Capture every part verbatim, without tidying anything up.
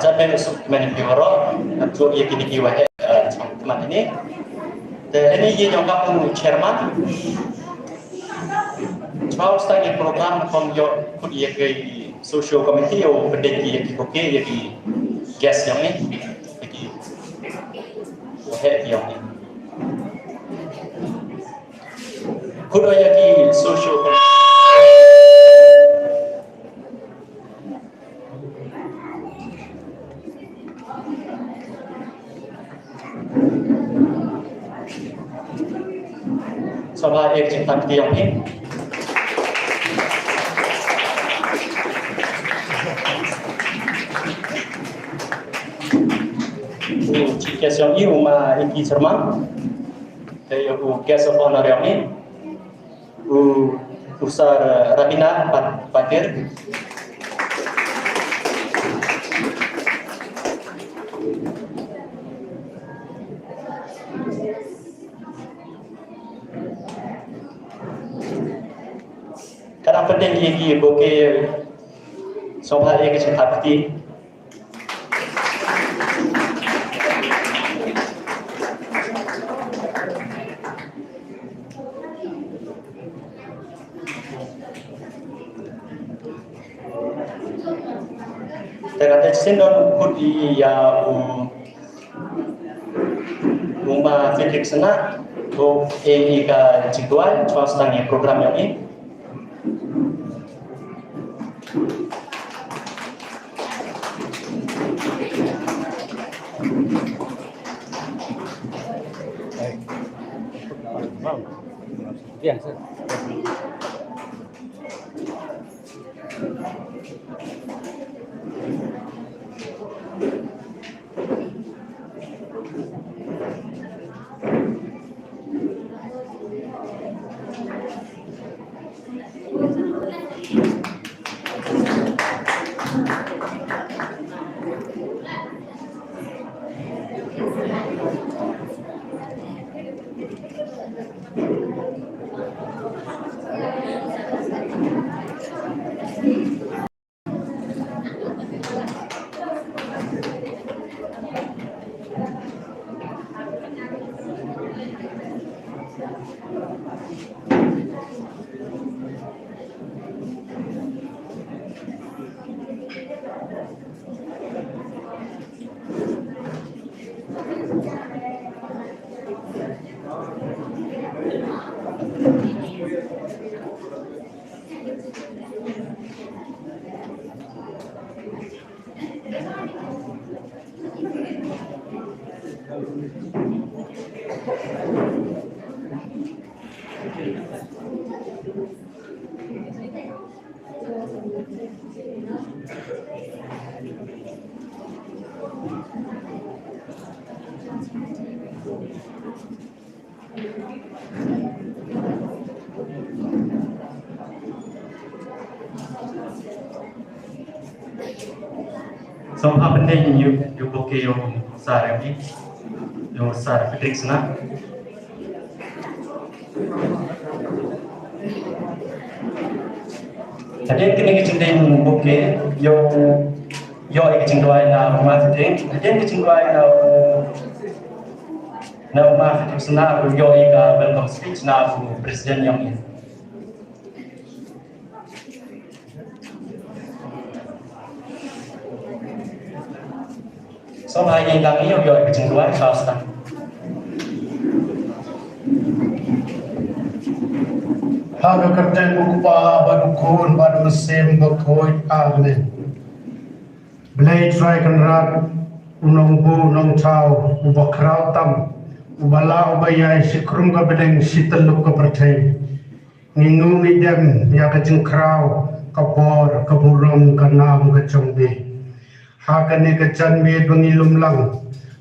Sa me suk men pi waro, na tu ye kini ki wahe, eh, chong teman ini. Te ini ye nyong ka pu chairman. Chwa ustang ye program kong yo kut ye ke social committee yo bedek ye ki koke ye ki guest yang ni. Ye ki wahe yang ni. Kut ye ki social committee. Sngewbha ïa ka jingtap kti ïa phi. U chief guest jong ngi u ma Inky Sharma. Te ïa u guest of honor jong ngi. U, u Sir Rabina Pat-, Patir. Ka dang pending ïa ki bouquet, sngewbha ïa ka jingtap kti. Te ka te shisien don kut ïa u, u ma Frederick Sna, u e i ka jingduwai, chwa sdang ïa program ïa i. Sngewbha pyndeng ïa u, ïa u bouquet ïa u Sir Ravi, ïa u Sir Frederick Sna. Hadien kane ka jingdeng bouquet, ïa u, ïoh ïa ka jingduwai na u ma Frederick, hadien ka jingduwai na u, na u ma Frederick Sna, u ïoh ïa ka welcome speech na u president jong ngi. Sngewbha ïa ka ngi ïoh ïoh ka jingduwai, sngewbha. Ha ka kyrteng u Kpa bad u Khun bad u Mynsiem Bakhuid. Amen. Blei Trai Kynrad, u Nongbuh Nongthaw, uba khraw tam, uba lah uba ïaid shi khrum ka bneng shi tyllup ka pyrthei. Ngi ngeit ngi dem ïa ka jingkhraw, ka bor, ka burom, ka nam ka jong me. Ha kane ka janmiet ba ngi lum lang,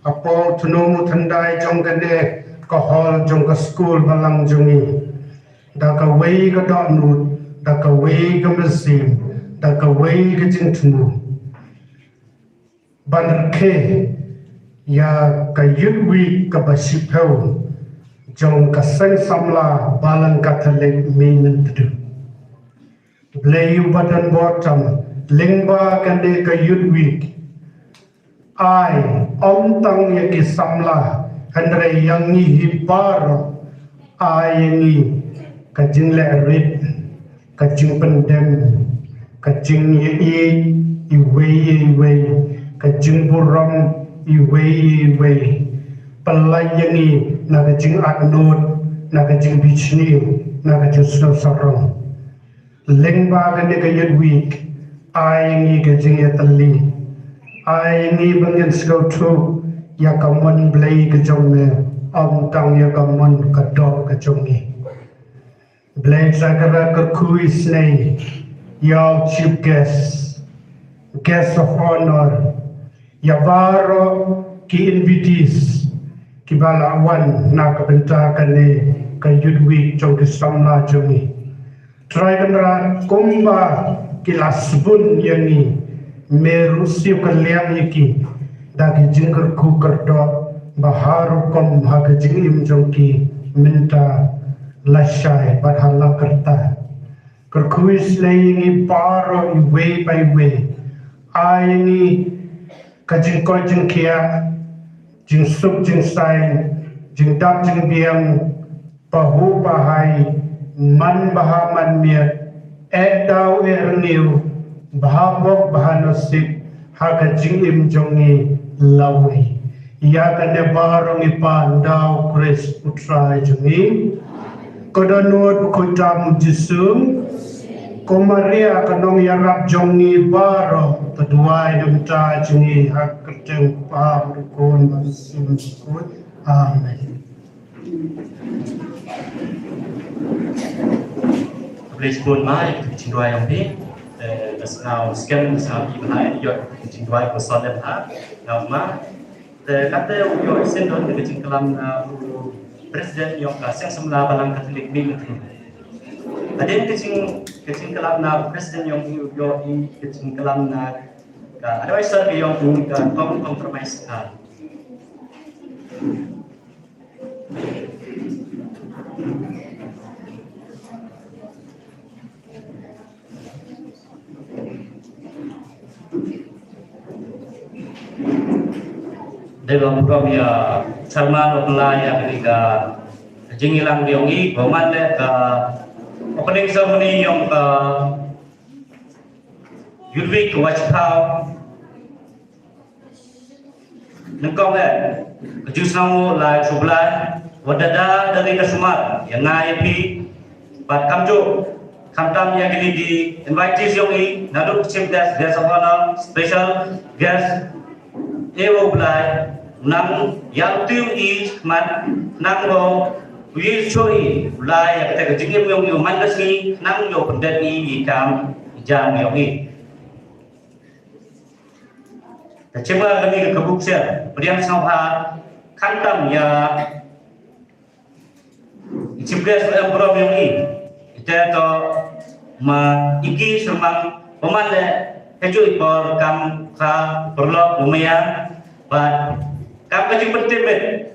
hapoh u tnum u thyndai jong kane ka hall jong ka skul balang jong ngi, da kawei ka dohnud, da kawei ka mynsiem, da kawei ka jingthmu, ban rakhe ïa ka Youth Week kaba shiphew jong ka Seng Samla Balang Katholik Mihmyntdu. Blei uba don bor tam, lyngba kane ka Youth Week, Ai, ym tang ïa ki samla, hynrei ïa ngi hi baroh. Ai ïa ngi ka jingleh rit, ka jingpyndem, ka jingïeit iwei ïa iwei, ka jingburom iwei ïa iwei. Pynlait ïa ngi na ka jingatnud, na ka jingbishni, na ka jingsngewsarong. Lyngba kane ka Youth Week, ai ngi ka jingïatylli. Ai ngi ba ngin sngewthuh ïa ka mon Blei ka jong me, ym tang ïa ka mon ka doh ka jong ngi. Blei Trai Kynrad, kyrkhu isynei ïa u Chief Guest, Guest of Honor, ïa baroh ki invitees kiba la wan na ka bynta kane ka Youth Week jong ki samla jong ngi. Trai Kynrad, kumba ki la sbun ïa ngi, me ruh siew kylliang ïa ki da ki jingkyrkhu kyrdoh ba ha rukom ha ka jingim jong ki mynta, lashai bad ha la karta. Kyrkhu isynei ïa ngi baroh iwei pa iwei. Ai ïa ngi ka jingkoit jingkhiah, jingsuk jingsaiñ, jingdap jingbiang, pahuh pahai, man bha man miat, eh daw eh rngiew, bha pop bha nasib ha ka jingim jong ngi lawei. Ïa kane baroh ngi pan da u Khrist u Trai jong ngi. Ko dohnud, ko jam u Jisu. Ko Maria ka nongïarap jong ngi baroh, to duwai na ka bynta jong ngi ha ka kyrteng u Kpa bad u Khun bad u Mynsiem Bakhuid. Amen. Khublei shibun ma ïa ka jingduwai jong phi. Eh, ka sñiaw skhem, ka sñiaw phi ba ïoh ka jingduwai ko son lem ha. Nga ma. Te kata u ïoh sien don ka jingklam na u president yong ka Seng Samla Balang Katholik Mihmyntdu. Hadien ka jing, ka jingklam na u president yong u ïoh i ka jingklam na ka advisor ka yong u ka Tong Compromise ka. Dei ba burom ïa Chairman of Lai ïa kane ka jingïalang yong i, ba man leh ka opening ceremony yong ka Youth Week ka Wachpau. Nyngkong eh, ka jingsngewnguh lai sha U Blai, wat da da da ri ka sumar ïa nga ïa phi, bad kamjuh khamtam ïa kine ki invitees yong i, naduh chief guest, guest of honor, special guest, eh, U Blai, nang ïa u tiew i man, nang u ïa shu i, U Blai, ïa kata ka jingim yong i, man ka sngi, nang ïa u pyndep i, i kam, i jam yong i. Te chim nga kane ka buk sha, pdiang sngewbha, khamtam ïa i Chief Guest em burom yong i. Ite to ma iki sumang, paman le, heju i por kam ka perlok umaya, bad kam ka jingpyntimit.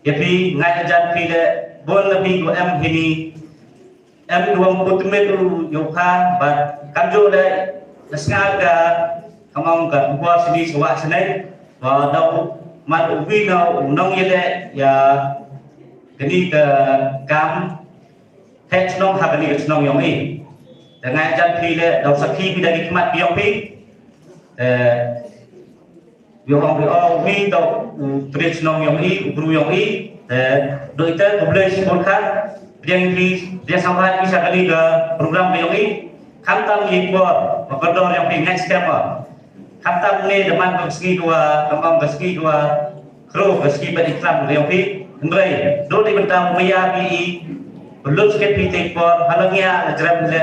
Ïa phi, nga ïa jan phi le, bun na phi ko em hini, em duwang putmit u yoh pha, bad kamjuh le, na sngar ka, kamang ka, bua sini, swa sini, ba dau, mat u wi na, u nong ïa le, ïa, kani ka, kam, te chnong ha kani ka chnong yong i. Te nga ïa jan phi le, dau sakhi phi da ki khmat phi yong phi. Te, Ïa u ong, ïa u ong, wi tau u tre chnong yong i, u bru yong i, eh, dei te, khublei shibun kha, pdiang i, pdiang sngewbha i sha kani ka program ka yong i, khamtam i por, ba kordor yong i next step ba. Khamtam ne da man ka sngi ka wa, ka man ka sngi ka wa, kro ka sngi ba i klam ka yong i, hynrei, dei te bynta u maya i, Pynlut skit phi te por, hala ngia la jrem le,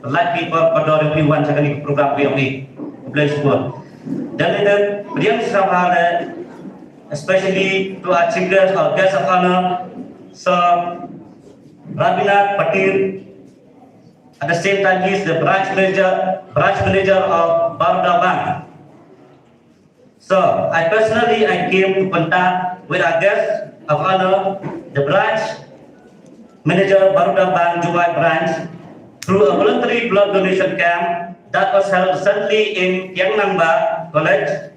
pynlait phi por, pyndoh phi wan sha kani ka program phi ong ni. Khublei shibun. Dan ïa dan, pdiang sngewbha le, especially to our chief guest, our guest of honor, Sir Rabinath Patil. At the same time, he is the branch manager, branch manager of Baroda Bank. So, I personally, I came to contact with our guest of honor, the branch manager, Baroda Bank, Jowai branch, through a voluntary blood donation camp that was held recently in Kiang Nangbah College.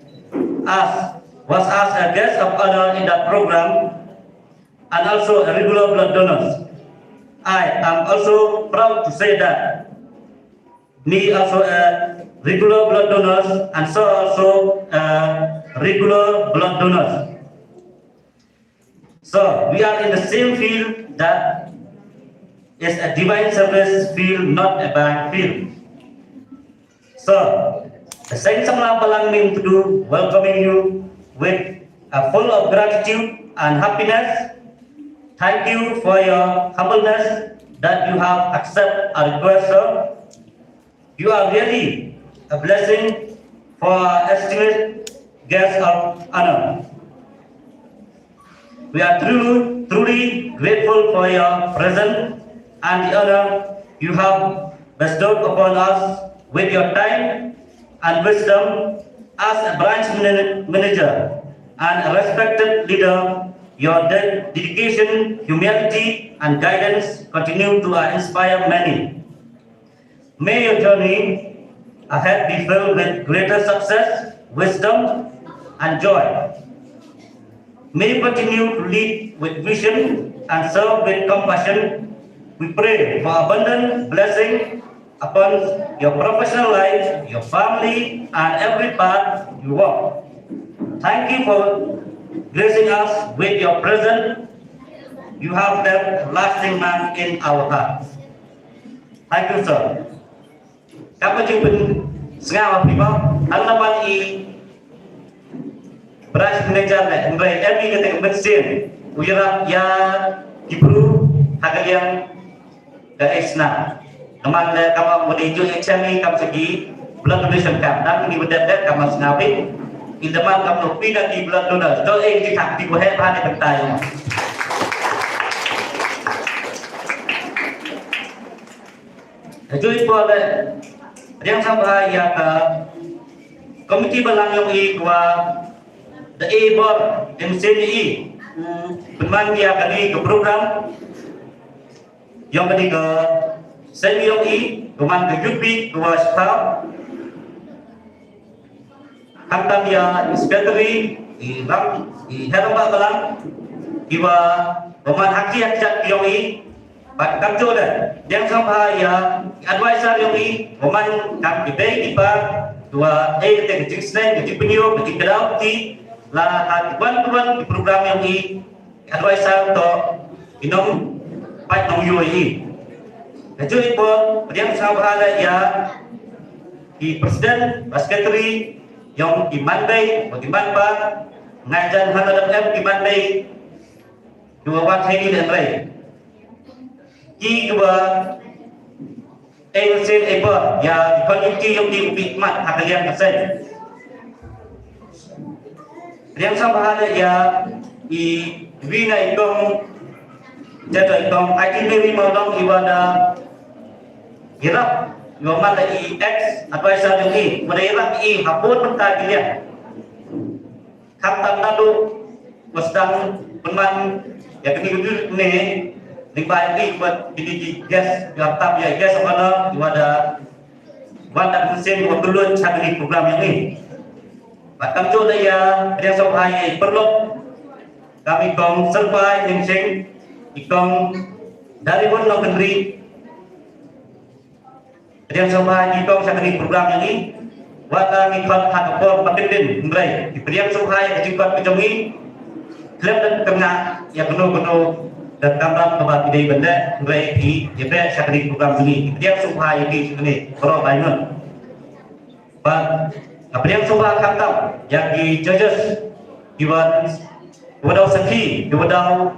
as was as a guest of honor in that program and also a regular blood donor. I am also proud to say that me also a regular blood donor and so also a regular blood donor. So we are in the same field, that is a divine service field, not a bank field. So, the Seng Samla Balang Min Tudu welcoming you with a full of gratitude and happiness. Thank you for your humbleness that you have accepted our request, sir. You are really a blessing for our esteemed guest of honor. We are truly, truly grateful for your presence and the honor you have bestowed upon us with your time and wisdom as a branch mana- manager and a respected leader. Your de- dedication, humility, and guidance continue to uh, inspire many. May your journey ahead be filled with greater success, wisdom, and joy. May you continue to lead with vision and serve with compassion. We pray for abundant blessing upon your professional life, your family, and every path you walk. Thank you for gracing us with your presence. You have left a lasting mark in our hearts. Thank you, sir. Kaba jingpynsngew ïa phi ba, hangno ban i branch manager ne, hynrei em i kata ka mynsiem u ïarap ïa ki bru ha ka liang ka Isna. Namar leh kaba mut i ju i chemi kam segi blood donation camp. Dang ni bad dep kam sngewbha. I demand kam no pina ki blood donor. Do e ki thak ki ko he ba ni bentai. Hajui por le riang sangha ïa ka komiti balang yong i kwa da e bor em seni i. Hmm, pynman ïa kani ka program yong kani ka seni yong i, kuman ka yupi kwa staff. Khamtam ïa i secretary, i ram, i head of balang, kiwa, kuman haki haki jat yong i, bad kamjooh de, riang sangha ïa, i advisor yong i, kuman kam ki bei ki pa, kiwa, eh, te ka jingsneng, ka jingpynïoh, ka jingkdaw, ki, la, ha, ki wan, ki wan, ki program yong i, advisor to i nongpait nongïoh i. Hajui por, pdiang sngewbha leh ïa ki president, secretary, yong ki manbei, ki manpa, ngai jan hana dang em ki manbei, kiwa wan hei ni leh rei. Kiwa Eng sien e por ïa ki community yong ki u bit mat ha ka liang ka seng. Riang sngewbha leh ïa i wi na i kong, jada i kong, ai ti Mary Mawdong iwa da ïarap, iwa man da i ex advisor yong i, iwa da ïarap i ha bun bynta ki liang. Khamtam naduh ba sdang pynman ïa kine ki ne, lyngba ïa ki bad kine ki guest, ïa tam ïa guest of honor, ïa da wan da mynsiem ïa kylluid cha kine ki program ïa ngi. Bad kamjooh da ïa, ïa sngewbha ïa i paralok, kam i kong Syrpai Nongshing, i kong Daribon Nongkynrih, Pdiang sngewbha ïa ki kong cha kane ka program ïa ngi. Wat la ngi khot ha ka por ba kyndit hynrei ki pdiang sngewbha ïa ka jingkhot ka jong ngi. Khlem da kyrngah ïa kano kano ka kamram kaba ki dei ban leh hynrei ki ïa beh cha kane ka program jong ngi. Ki pdiang sngewbha ïa ki cha kane baroh bai ngut. Bad nga pdiang sngewbha khamtam ïa ki judges kiwa, kiwa daw sakhi, kiwa daw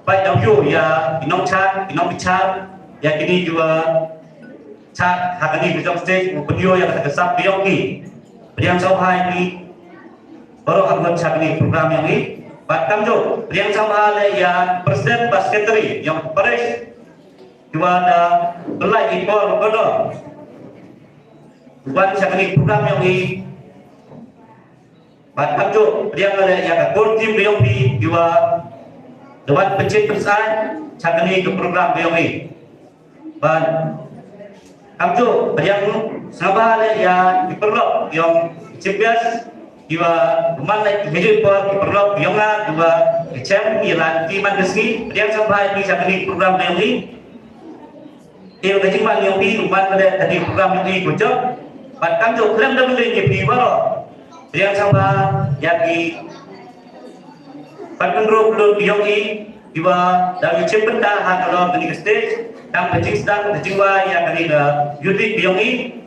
pait daw ïoh ïa ki nongchah, ki nongbichar ïa kine kiwa chah ha kane ka jong stage, u pynïoh ïa kata ka sap ka jong ki. Pdiang sngewbha ïa ki baroh arngut cha kane ka program jong ngi. Bad kamjooh pdiang sngewbha leh ïa president bad secretary jong parish kiwa da pynlait i por ba kordor wan cha kane ka program jong ngi. Bad kamjooh pdiang leh ïa ka core team ka jong phi kiwa da wan pynshit pynsai cha kane ka program ka jong ngi. Bad kamjooh pdiang sngewbha leh ïa ki paralok jong chief guest Kiwa man la ki hajui por ki paralok yong nga kiwa ki chem ki la ki man ka sngi, pdiang sngewbha ïa phi sha kani program yong i. Te ka jingwan yong i u man ka dei ka dei program yong i ko jop. Bad kam jop khlem da mynta ïa phi baroh. Pdiang sngewbha ïa ki. Bad kynroh kynroh yong i kiwa da ïa chim bynta ha ka lor kani ka stage. Tang ka jingsdang ka jingwa ïa kani ka youth week yong i.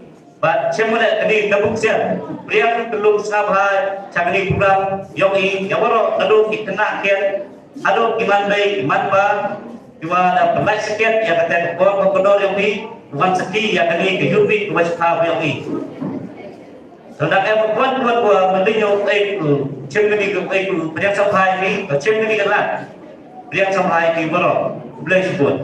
Bad chem mane kani ka buk sian. Pdiang kynroh sngewbha sha kani program yong i ïa waroh naduh ki khynnah kiad haduh ki man bei ki man pa kiwa da pynlait sakhiat ïa kata ka por ka kordor yong i, wan sakhi ïa kani ka youth week kiwa sha yong i. Tang da em wan wan wa mynta yong i ku chem kani ka ei ku pdiang sngewbha ïa i, ka chem kani ka lad. Pdiang sngewbha ïa i baroh. Bless you.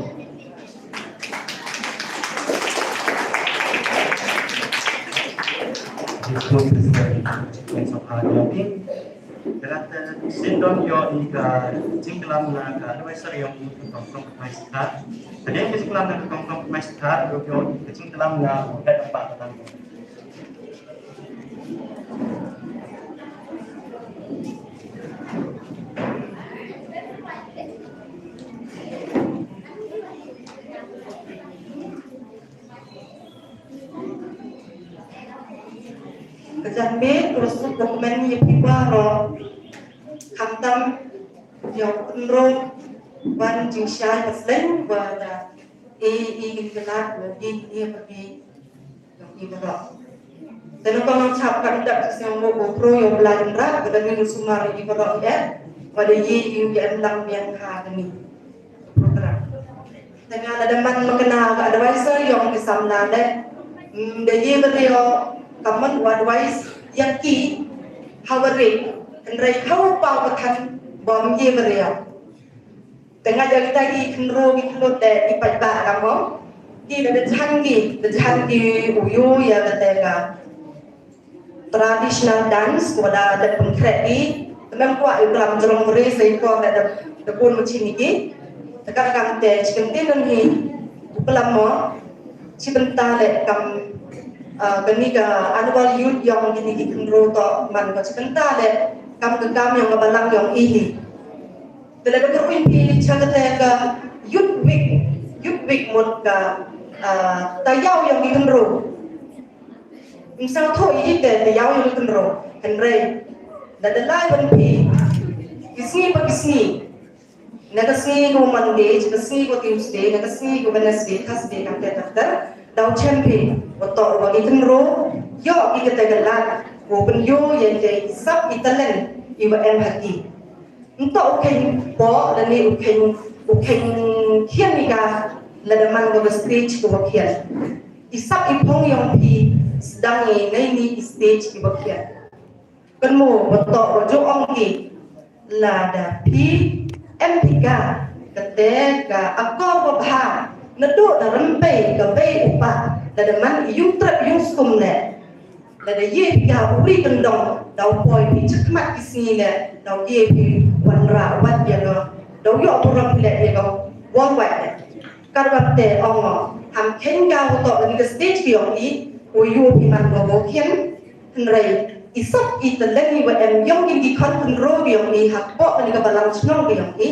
Sindon ïoh i ka jingklam na ka advisor ïoh i ka Kong Kong Kmai Stad. Hadien ka jingklam na ka Kong Kong Kmai Stad ïoh i ka jingklam na u Pet Apa Katang. Ka janmiet ka suk ka kmen ïa phi baroh. Khamtam ïa u kynroh ban jingshai ka sleng ba da i i in ka lad ba i i ba i ïa i baroh. Te na ka nang chap kan dak sing mo ko pro ïa u Blai Nra ba da min sumar i baroh i eh ba da i i ïa em lang biang ha ka ni program. Te nga la da man ma kane ka advisor ïong ki samla leh. Mm, da ïa ka rio ka man u advice ïa ki ha wa ri. Hynrei ha u paw ka than bom ïa ka rio. Te nga ïa kita ki khynro ki khynro te ki paidbah ka mo. Ki da da jhan ki, da jhan ki u ïu ïa ka te ka traditional dance, ko da da pynkhreh i, te mem kwah i klam jrong mri sa i por da da bun machin i ki. Te ka kam te chi kyntien hi u klam mo, chi bynta le kam, ah, kani ka annual youth ïong kini ki khynro to man ko chi bynta le kam ka kam ïong ka balang ïong i hi. Te le da ka ruin phi cha ka te ka youth week, youth week mut ka, ah, ta ïaw ïong ki khynro. Ym sngewthuh ïa ite te ïaw ïa u kynroh. Hynrei da da lai ban phi ki sngi pa ki sngi. Na ka sngi ka Monday, ka sngi ka Tuesday, na ka sngi ka Wednesday, Thursday, kam te ter ter. Da u chem phi wa toh wa ki kynroh ïoh ki kata ka lad wa pynïoh ïa ki sap ki talent i wa em ha ki. Nto u kheiñ poh lane u kheiñ, u kheiñ khian ïa ka lada man ka stage ka wa khian. I sap i phong ïong phi sdang ïa nai ni i stage ki wa khian. Kan mo wa toh wa ju ong ki lada phi em phi ka kate ka akor wa bha naduh da rympei ka bei u pa lada man i yung trep yung skum ne. Lada ïa phi ka u ri kyndong da u poi phi chakmat ki sngi ne da u ïa phi wanrah wat ïa no da u ïoh burom phi leh ïa ka worldwide ne. Katba te ong mo ham kheiñ ka u toh kani ka stage ki ong i u ïoh phi man ko bo khian. Hynrei i sap i talent i wa em ïong ki khon khynro ki ong i hapoh kani ka balang chnong ki ong i.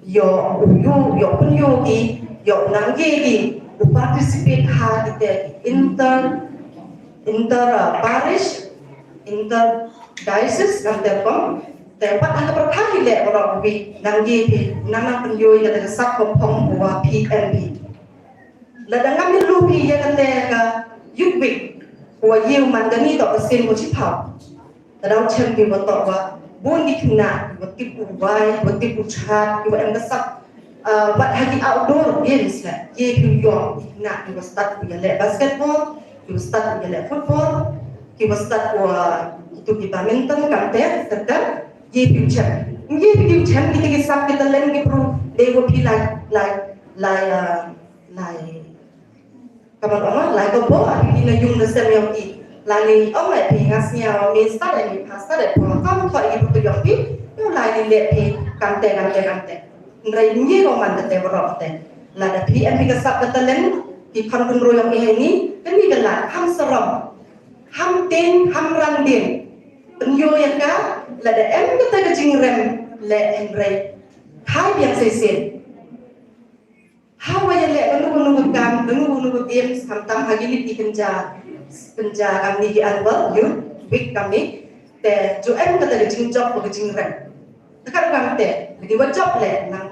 Ïoh u ïoh, ïoh pynïoh ki, ïoh nang ki ki u participate ha kite inter, inter, uh, parish, inter diocese ngan te pom. Te pat ha ka pyrthei hi leh baroh wi nang ki phi nang nang pynïoh ïa ka sap pom pom wa P M P. Lada ngam ïa lu phi ïa kate ka youth week wa ïa u man kani to ka sien ko chiphaw. Te dang chem ki wa toh wa bun ki khynnah ki wa tip u wai, ki wa tip u chad, ki wa em ka sap, ah, wat ha ki outdoor games ne. Ki phi u ïong ki khynnah ki wa stad u ïaleh basketball, ki wa stad u ïaleh football, ki wa stad u, ah, itu ki badminton, kam te, serta ki phi u chem. Ki phi u chem ki te ki sap ki talent ki pru dei wa phi lai, lai, lai, ah, lai. Kaban ong lai ko bo, ah, phi na yung na sem yong ki. Lani ong lai phi nga sñiaw mi stad ai mi pha stad ai pho kam tho i phi yong phi. Yung lai ni le phi kam te kam te kam te. Nrai ni ko man te te bro te. Lada phi em phi ka sap ka talent ki khon kun ro yong i ni. Kan ni ka la ham sarom. Ham tin ham ran din. Pynïoh ïa ka, lada em kata ka jingrem leh hynrei khai biang shisien. Haba ïaleh kano kano ka kam, kano kano ka games, khamtam ha kine ki kynja, kynja kamni ki annual youth week kamni. Te ju em kata ka jingjop bad ka jingrem. Te katba kat te, lada wat jop leh nang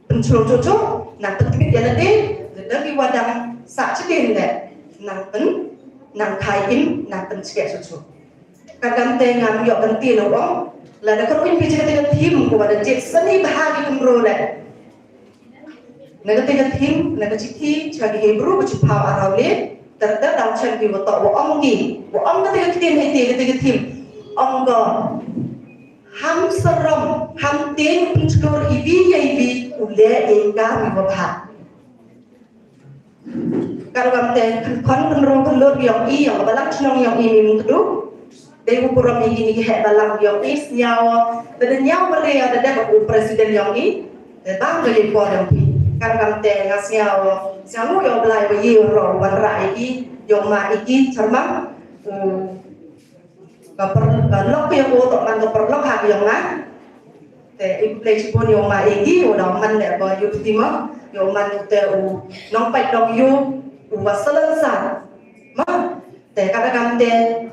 pynshlur shuh shuh, nang pyntbit ïa lade, lada ki wan dang sah shisien leh nang pyn, nang khai im, nang pynskhem shuh shuh. Katba kat te ngam ïoh kynti na u ong, lada ka ruh phi jin kata ka theme ko, lada jied sani bha ki khynroo leh. Na kata ka theme, na ka shithi sha ki Hebru ka shiphew arphew le, ter ter dang chen ki wa tok wa ong ki, wa ong kata ka theme, hei te kata ka theme. Ong ko, ham sarom, ham tieng pynshlur iwei ïa iwei u leh ïa ka mi wa bha. Katba kat te khyndiat khynroo khynlut ïong i, ïong ka balang shnong ïong i, Myntdu. Dei u burom ïa kine ki heh balang ïong i, sngew, te da ñiew ba re ïa da dep u president ïong i. Te bang ba ïa por ïong i. Katba kat te nga sngew, sngew ïa u Blai ba ïa u rong wanrah ïa i, ïong ma i ki, Sharma. U, ka per, ka lok ïa u to man ka paralok ha ïong nga. Te i khublei shibun ïong ma i ki, u da man leh ba ïa u ti ma, ïong man te u nongpeit nongïoh, u wa salan sa. Ma, te katba kat te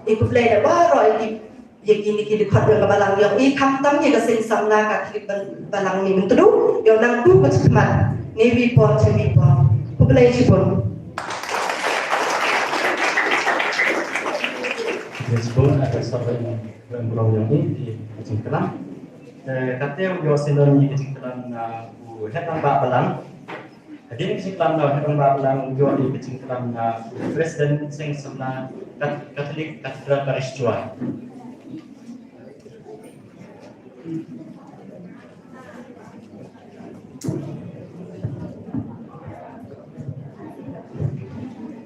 i khublei da baroh i, ïa kine ki dkhot ïong ka balang ïong i, khamtam ïa ka seng samla ka khyllipmat balang ni, Myntdu, ïong nang tu ka chikmat ni wi por chi wi por. Khublei shibun. Khublei shibun, ata sor ïong ïong i, i jingklam. Eh, kata u ïoh sngewthuh ïa ka jingklam na u Head Rangbah Balang. Hadien ka jingklam na u Head Rangbah Balang, u ïoh ïa ka jingklam na u President Seng Samla Kat-, Catholic Cathedral Parish Jowai.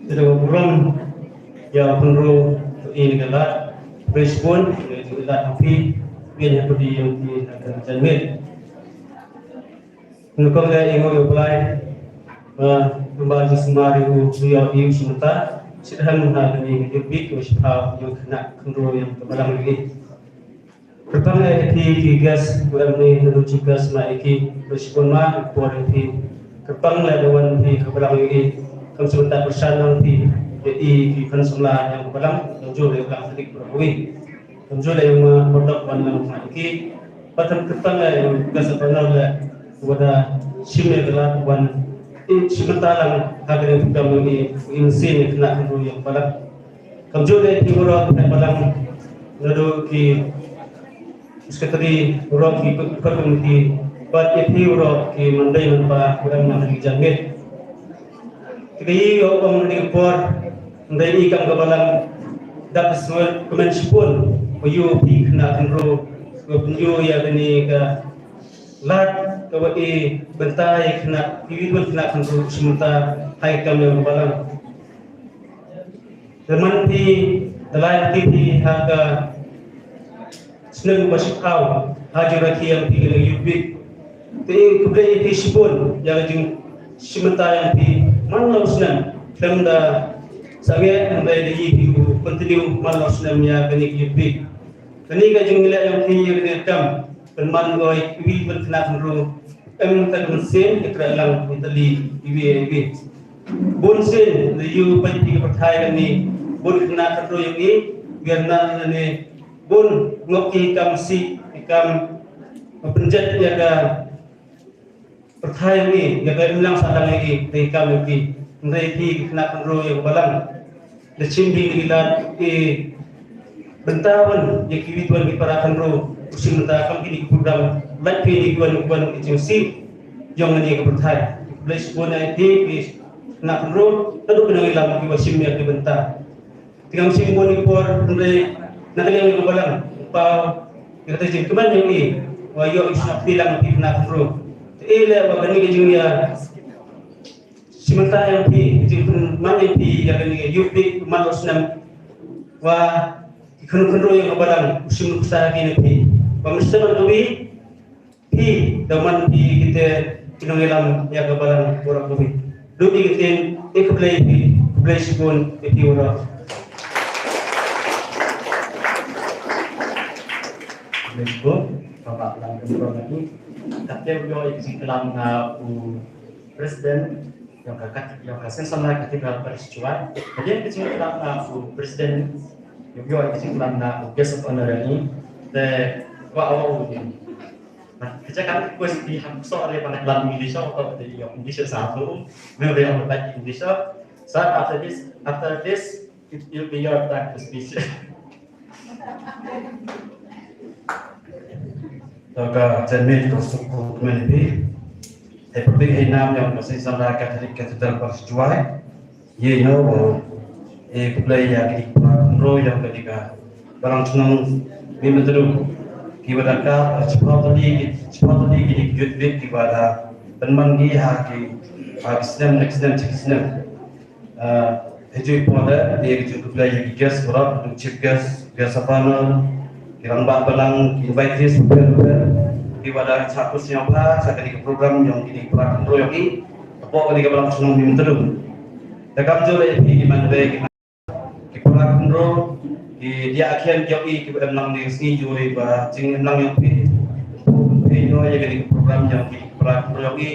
Te da burom ïa u khynroo, i ka lad, President, i ka lad ha phi, ngin ïa pudi ïa phi ha ka janmiet. Nyngkong leh i ngeit ïa u Blai, ba kumba jingsumar ïa u, u ïoh i u shim bynta, shit han ha kane ka youth week, u shiphaw ïa u khynnah khynroo ïa ka balang ri. Kyrpang leh ïa phi ki guest, u M N A, u Chief Guest, ma ïa ki, u shiphaw ma, u por ïa phi. Kyrpang leh da wan phi ha ka balang ri. Kam shu bynta pyrshang lang phi, ïa i ki khun samla ïa ka balang, kam ju leh balang sadik baroh kawei. Kam ju leh ïa ma, bordok wan lang ma ïa ki. Pat kyrpang leh ïa ka sa panal leh, wa da shim ïa ka lad wan. I shim bynta lang ha kane ka program ïa i, i mynsiem ïa khynnah khynroo ïa ka balang. Kamjooh ïa phi baroh, khynnah balang, naduh ki secretary baroh, ki, ki committee, bad ïa phi baroh ki mandai manpa, baroh man ki janmiet. Te kaei ïoh ong ni por, ndai i kam ka balang, dap sngewkmen shibun, ba ïoh phi khynnah khynroo, ba pynïoh ïa kane ka lad, kaba i bynta ïa khynnah, i bynta khynnah khynroo, shim bynta, ha i kam ïa ka balang. Te man phi, te lai phi phi ha ka snem ba shiphaw, ha jong rakhe ïa phi ka youth week. Te khublei ïa phi shibun, ïa ka jingshim bynta ïa phi, man la u snem, khlem da sangeh, hynrei da ïa phi u continue, man la u snem ïa kane ka youth week. Kane ka jingleh ïa phi ïa kane ka kam, pynman ïa iwei iwei khynnah khynroo, em ka mynsiem, ïa kren lang, ïa tylli, iwei iwei. Bun sien, la ïoh peit phi ka pyrthai kane, bun khynnah khynroo ïa ngi, ïa na ne, bun ngop ki kam sih, ki kam pynjot ïa ka pyrthai ïa ngi, ïa ka imlang sahlang ïa ngi, te kam ïa ngi, hynrei phi khynnah khynroo ïa ka balang. Da shim phi ki lad, ki bynta wan, ïa kiwei kiwei ki para khynroo, u shim bynta kam kine ki program, lait phi ïa kiwei kiwei ki jingsih, jong kane ka pyrthai. Khublei shibun ïa phi, ki khynnah khynroo, naduh ki nongïalam kiba shim ïa ki bynta. Te ngam shim bun ki por, hynrei na ka liang ka balang, paw, ïa kata jingkmen ïa ngi, wa ïoh i sngap phi lang phi khynnah khynroo. Te i leh wa kane ka jingïa, shim bynta ïa phi, jingkmen ïa phi, ïa kane ka youth week, man la u snem, wa ki khynroo khynroo ïa ka balang, u shim bynta ïa phi. Wa mynta man ka wi, phi, da man phi kita ki nongïalam ïa ka balang baroh kawei. Lut ïa ka ktien, eh, khublei phi, khublei shibun, eh, phi baroh. School, kaba lang kynrong lagi. Kata u ïoh i jingklam na u president ïong ka kat ïong ka Saint Samla Cathedral Parish Jowai. Hadien ka jingklam na u president u ïoh i jingklam na u guest of honor lagi. Te wa awa u ni. Nah, kita kan request di ham so re pada klam English atau di ïong English satu. Memang yang dapat English. So after this, after this, it will be your time to speech. Ka jan mit ko suk ko kmen bi. Te perbi hei nam ïong ka Saint Samla Catholic Cathedral Parish Jowai. Ye nyo wo. E kublai ïa ki para khynroi ïong ka dei ka balang chnong Mihmyntdu. Ki wa da ka chipau tadi ki chipau tadi ki dei ki youth week ki wa da pynman ki ha ki ha ki snem next snem chi ki snem. Hei ju por da, dei ka ju kublai ïa ki guest baroh, chief guest, guest of honor, ki rangbah balang, ki invitees, bapher bapher, ki wa da shah kut sñiawbha sha kane ka program ïong kine ki para khynroi ïong i, hapoh kane ka balang chnong Mihmyntdu. Te kam ju leh ïa phi ki man dei ki man ki para khynroi, ki diah ki khian ïong i, ki wa em lang ne ka sngi ju i ba jingim lang ïong phi. Phi ïoh ïa kane ka program ïong ki para khynroi ïong i,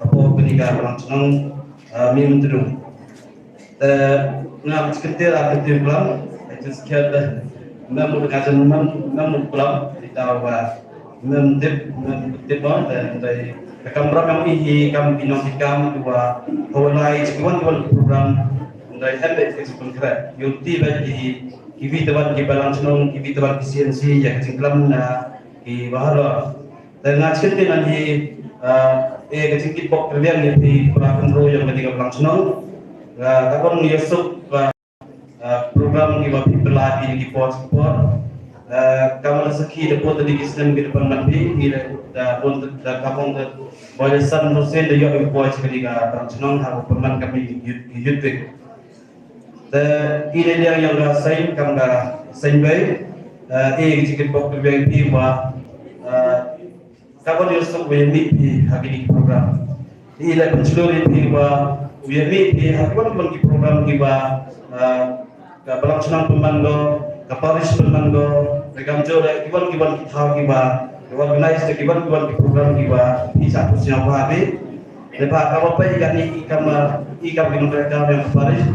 hapoh kane ka balang chnong Mihmyntdu. Te nga mut kyntir a kyntir klam, I just scared the mem mut ngajan mem mem mut klam, di daw ba mem tip mem tip on, te ndai ka kam ram yang ihi kam binong di kam dua hawalai chikiwan kiwan program, ndai hembe ke chikun kre, yun ti ba di ki vi tewan ki balang chnong, ki vi tewan ki C N C, ya ka jingklam na ki bahalor. Te nga chim te ngan hi, eh, eh, ka jingkit bok kyrliang ïa phi para khynroi ïong ka dei ka balang chnong. Eh, ka bang ïa suk, eh, eh, program ki ba phi pynlai phi ki por ki por. Eh, ka ma la sakhi da pun da ki snem ki da pynman phi, ki da, da pun da ka bang da boy da san no sen da ïoh ki por chi ka dei ka balang chnong ha ka pynman ka phi youth, youth week. Te i dei liang ïong ka seng kam ka seng bei, eh, i ki jingkit bok kyrliang phi ba, eh, Ka ban ïohsngew u ïa mih phi ha kine ki program. I la pynshlur ïa phi ba u ïa mih phi ha kiban kiban ki program kiba, ah, ka balang chnong pynman ko, ka parish pynman ko, ka kamjor ïa kiban kiban ki thaw kiba, ka organize ïa kiban kiban ki program kiba phi sa pyrshang ba phi. Te ba ka ba phi kane i kam, ah, i kam ki nongtrei kam ïa ka parish.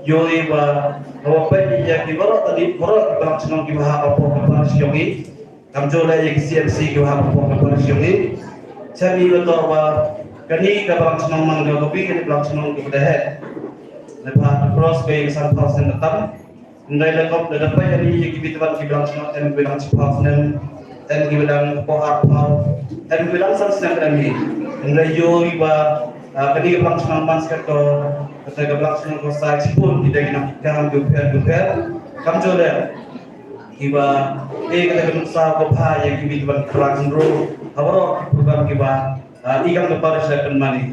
Ïoh i ba ka ba phi ïa ki baroh tadi baroh ki balang chnong kiba ha ka parish ïong i. Kamjor leh ïa ki C M C ki wa ha ka parish ïong i. Chem i ba toh ba kane ka balang chnong man ka kawi kane balang chnong ka ba dei. Leh ba cross ka ïa ka san phaw snem ka tam. Hynrei leh kop leh da peit kane ïa ki bit ban ki balang chnong em ki balang chiphaw snem. Em ki balang phaw ar phaw. Em ki balang san snem em ki. Hynrei ïoh i ba, ah, kane ka balang chnong man skat ko kata ka balang chnong ko sa chipun ki dei ki nang ki kam ki u pher ki u pher. Kamjor leh. Kiba, eh, kata ka nuksa ko pha ïa ki bit ban kra kynru ha baroh ki program kiba, ah, i kam ka parish la pynman i.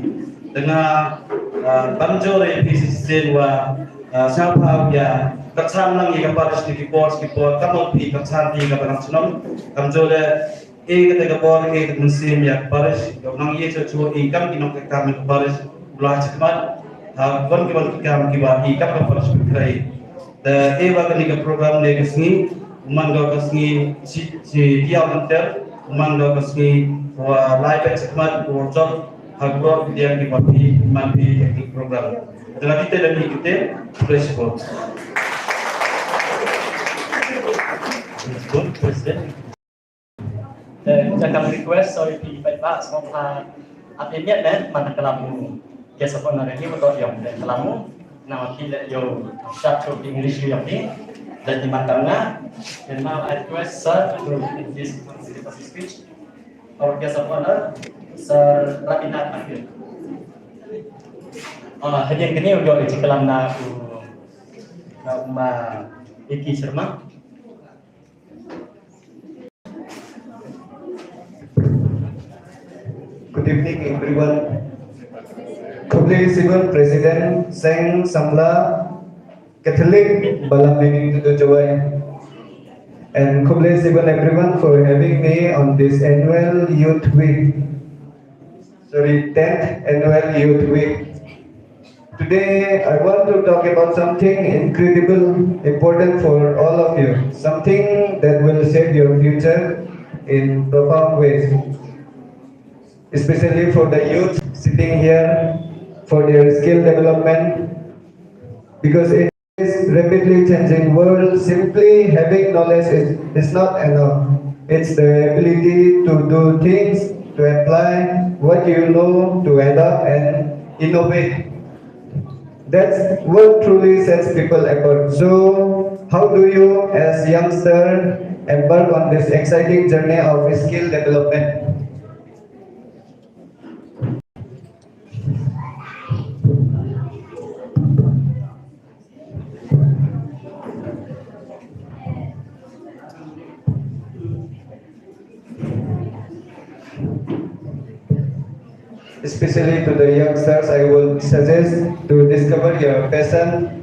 Te nga, ah, ban jor ïa phi shisien wa, ah, sngewbha ïa kyrchan lang ïa ka parish ki por ki por ka mut phi kyrchan ïa ka balang chnong. Kamjor leh, eh, kata ka por, eh, kata ka mynsiem ïa ka parish, ka nang ïa chuh chuh i kam ki nongkam ka parish, u la chikmat ha ban ki ban ki kam kiba i kam ka parish pynkhreh. Te eh ba kane ka program ne ka sngi, u man ka ka sngi chi chi diaw lynter, u man ka ka sngi wa lai peit chikmat wa jop ha grot ki diang kiba phi man phi ïa ki program. Te la dite da ni kite, praise God. Praise God, praise God. Te nga kam request, sorry, phi peit ba sngewbha ap ïa miat ne man ka lam u guest of honor ni, ba to ïong te ka lam u na ma phi leh ïoh short to English ïong ni. Dan di man tam nga. And now I request sir to give his speech. Our guest of honor, Sir Rabindranath Akil. Ah, hadien kane u ïoh ïa ka lam na u na u ma Iki Sharma. Good evening, everyone. Khublei shibun, President Seng Samla Catholic Balang Mihmyntdu Jowai. And khublei shibun, everyone, for having me on this annual Youth Week. Sorry, tenth annual Youth Week. Today, I want to talk about something incredible important for all of you, something that will shape your future, in profound ways, especially for the youth sitting here for their skill development, because in this rapidly changing world, simply having knowledge is, is not enough. It's the ability to do things, to apply what you know, to adapt and innovate. That's what truly sets people apart. So, how do you, as youngster, embark on this exciting journey of skill development? Especially to the youngsters, I would suggest to discover your passion.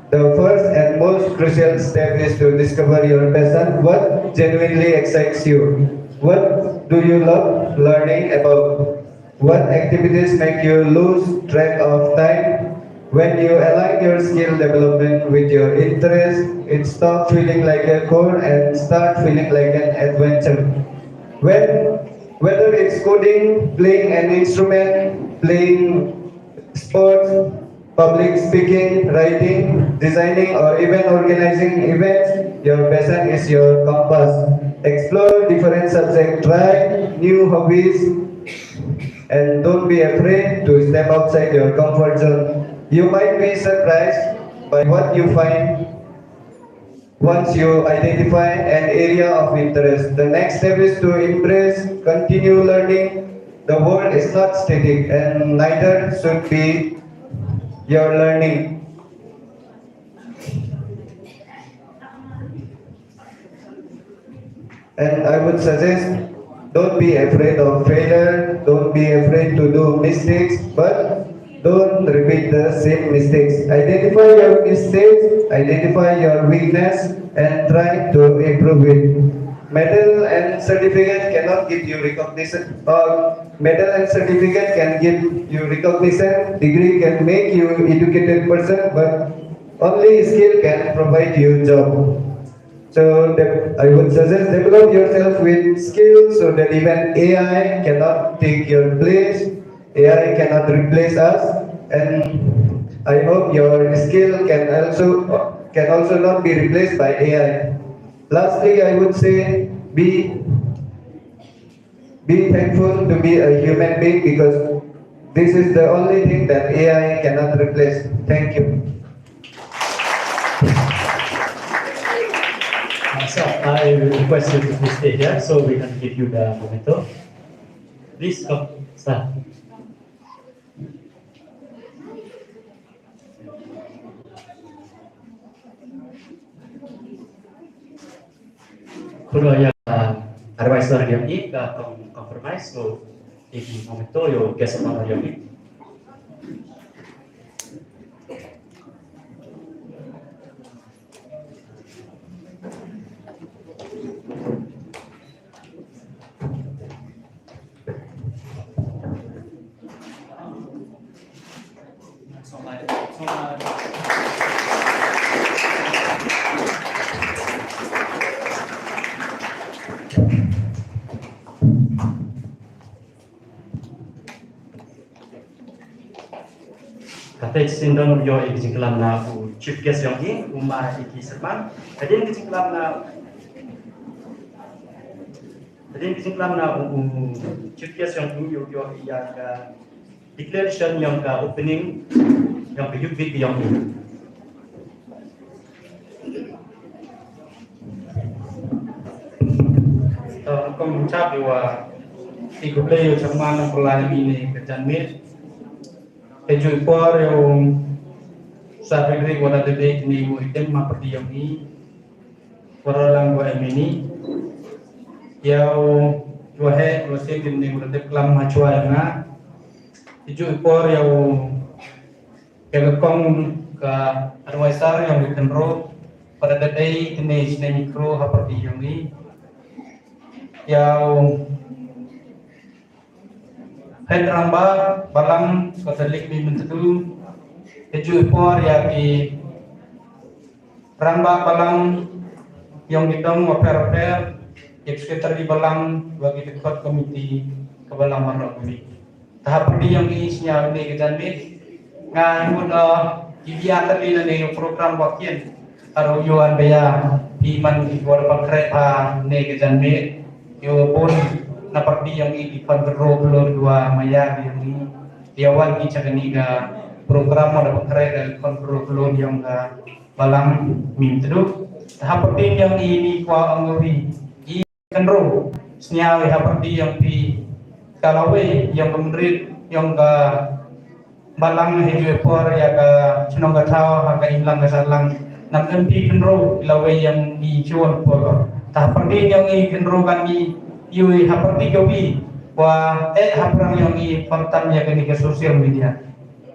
The first and most crucial step is to discover your passion, what genuinely excites you. What do you love learning about? What activities make you lose track of time? When you align your skill development with your interest, it stops feeling like a chore and start feeling like an adventure. When, whether it's coding, playing an instrument, playing sports, public speaking, writing, designing, or even organizing events, your passion is your compass. Explore different subjects, try new hobbies, and don't be afraid to step outside your comfort zone. You might be surprised by what you find once you identify an area of interest. The next step is to embrace, continue learning. The world is not static, and neither should be your learning. And I would suggest, don't be afraid of failure, don't be afraid to do mistakes, but don't repeat the same mistakes. Identify your mistakes, identify your weakness, and try to improve it. Medal and certificate cannot give you recognition, or medal and certificate can give you recognition, degree can make you educated person, but only skill can provide you job. So de- I would suggest, develop yourself with skills so that even A I cannot take your place, A I cannot replace us, and I hope your skill can also can also not be replaced by A I. Lastly, I would say, be be thankful to be a human being, because this is the only thing that A I cannot replace. Thank you. Uh, sir, I will request you to please stay here so we can give you the memento. Please come, sir. Khublei ïa ka advisor jong ngi, ka kong Confirm, so i ki memento ïa u guest of honor jong ngi. Kata shisien don ïoh ïa ka jingklam na u chief guest jong ngi, u Ma Icky Syrma. Hadien ka jingklam na, hadien ka jingklam na u, u chief guest jong ngi, ïoh ïoh ïa ka declaration jong ka opening jong ka Youth Week jong ngi. Kong chap ïa wa, i khublei ïa u chairman nongkylla ïa ngi ne ka janmiet. Te ju i por ïa u Sir Frederick wa da dei ne u item ma parti ïa ngi. Wa da lang wa emini. Ïa u wa he wa se ne u da klam ma chwa ïa nga. Te ju i por ïa u Ïa ka kong ka advisor ïa u Tynro, pat da dei kine shisneng kro ha parti ïa ngi. Ïa u Head Rangbah Balang ka Salik Mi Myntdu, ka ju i por ïa ki Rangbah Balang ïa ki dong wa pher pher, Secretary balang, wa ki dkhot committee ka balang marok ni. Tahap perdi yang i snya ni ka jan ni. Nga imut, uh, ki biya tadi na ni program wakin. Aro yuan baya, pi man ki kuar pakre pa ni ka jan ni. Yo pun na perdi yang i di pan kero kelur dua maya yang i. Dia wan ki cakani ka program ada pakre ka kon kero kelur yang ka balang min tedu. Tahap perdi yang i ni kwa angori. Kynru, sñiaw i ha pyrdi yong phi, ka lawei yong ka mynrit yong ka balang, ha iju i por ïa ka chnong ka thaw ha ka imlang ka sahlang. Nam em phi kynru i lawei yong i chuan por. Ta ha pyrdi yong i kynru kan i yu i ha pyrdi ka wi, wa eh ha pyrang yong i pyrtan ïa kani ka social media.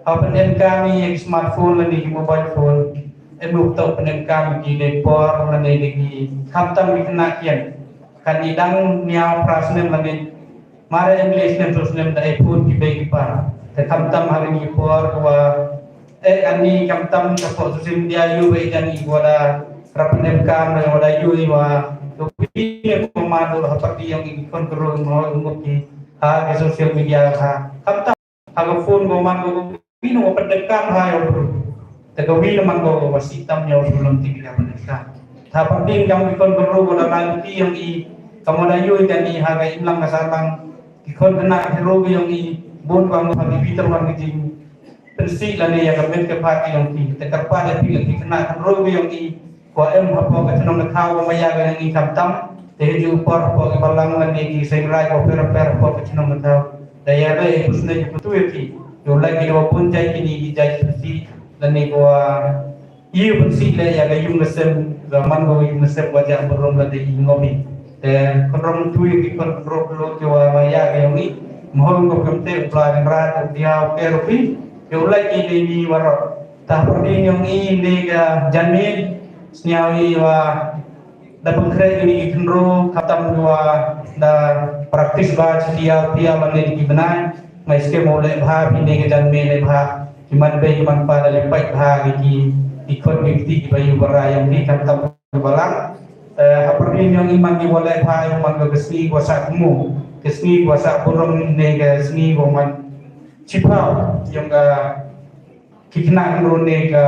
Ha pyrdi ka mi ïa ki smartphone lane ki mobile phone. Em u to pyrdi ka mi ki dei por lane dei ki khamtam ki khynnah kian. Kan i dang niaw phra snem lane mare em le snem, tu snem da i phone ki bei ki par. Te khamtam ha ri ni por wa eh kan i khamtam ka por social media yu bei kan i wa da rap nem kam wa da yu i wa tu pi ne ko ma do ha pyrdi yong i kon kro mo ngut ki ha ke social media ha khamtam. Ha ka phone ko man ko wi no pyndonkam ha ïa u bru. Te ka wi no man ko wa sitam ïa u bru lam ti ka pyndonkam. Ta pyndonkam wi kon bru ko la ran ti yong i ka mo da yu i kan i ha ka imlang ka sahlang. Ki khon khynnah ki ro yong i bun ba mo ha ki wi ter wan ki jing. Pynsi lane ïa ka met ka pha ki yong ti. Te kyrpad ïa phi lane ki khynnah ki ro yong i. Ko em hapoh ka chnong ka thaw ko maya ka ngi khamtam. Te ha ju por hapoh ka balang lane ki seng rai ko per per hapoh ka chnong ka thaw. Da ïa re i pusne ju putu ïa ki. Yu lai ki wa pun jai kini ki jai pynsi lane ko wa i pynsi le ïa ka yung ka sem, ka man ko yung ka sem wa ja burom lane i ngomi. Te kon rom tu ïa ki kon rom lo ki wa maya ka yong i. Mhol ko kam te u pla kan ra dia u ke ro pi. Yu lai ki ni ni wa ro. Ta pyrdi yong i ni ka janmiet. Sñiaw i wa da pynkreh kini ki khynru khamtam wa da practice ba chi tiaw tiaw lane ki bnai. Ngai skem u leh bha phi ne ka jan me leh bha. Ki man bei ki man pa da leh pait bha ki ki ki khon ki kti ki ba yu bara yong ni khamtam ki balang. Eh, ha pyrdi yong i man ki wa leh bha yong man ka sngi wa sa kmu. Ka sngi wa sa burom ne ka sngi wa man chiphaw yong ka ki khynnah khynru ne ka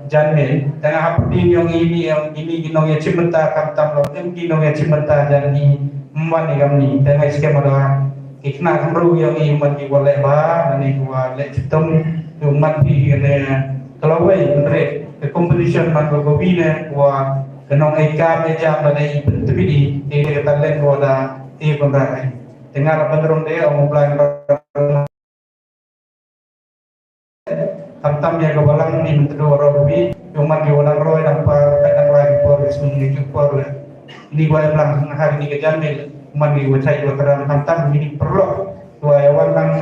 jan me. Tang ha pyrdi yong i ni yong i ni ki nongïachimbynta khamtam lo em ki nongïachimbynta jan i mwan i gam ni. Tang ha skem da ki khynnah khynru yong i man ki wa leh bha, man ki wa leh chitom, ki man ki ne ka lawei, hynrei ka competition man ka wi ne wa ka nong ai kam ai jam da i pyntbit i, i ka talent wa da i kon da ai. Tang ha pynrung de ong plan Khamtam ïa ka balang ni mynta ro rubi, ïa man ki wa dang roi dang par, ka dang lai por, sum ni ju por le. Ni wa em lang ha ni ka jan ni, man ni wa chai wa tram khamtam ni ni perlu. Wa ïa wan lang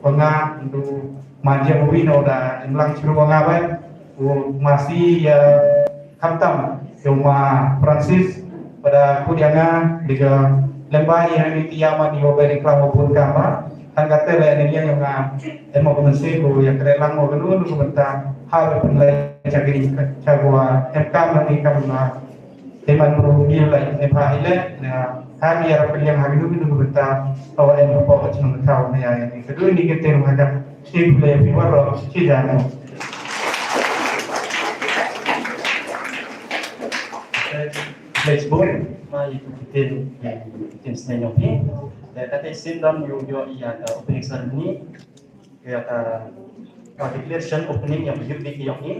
wa nga du man ïa rubi no da em lang chru wa nga ba. U masi ïa khamtam, ïa u ma Francis, pada ku ïa nga, di ka lemba ïa ni tia man ïa wa ba di klam wa bun kama. Tang kata le ni ïa nga, em ma ku mensi ku ïa kre lang wa genu nu ku benta, ha ba pun lai cha kini cha wa em kam ni kam na. Te man bru ni lai ne pha ile, na ha ni ïa piliang ha genu nu ku benta, awa em pa pa chang tau ne ïa ni. Kedu ni ke tem ha ka. Chi pule pi wa ro chi ja no. Let's go. Ma i ku tin, tin sne nyong ni. Te ka te sin dam yu yo i ya ka opening ceremony. Ya ka, ka declaration opening yang yu di yong ni.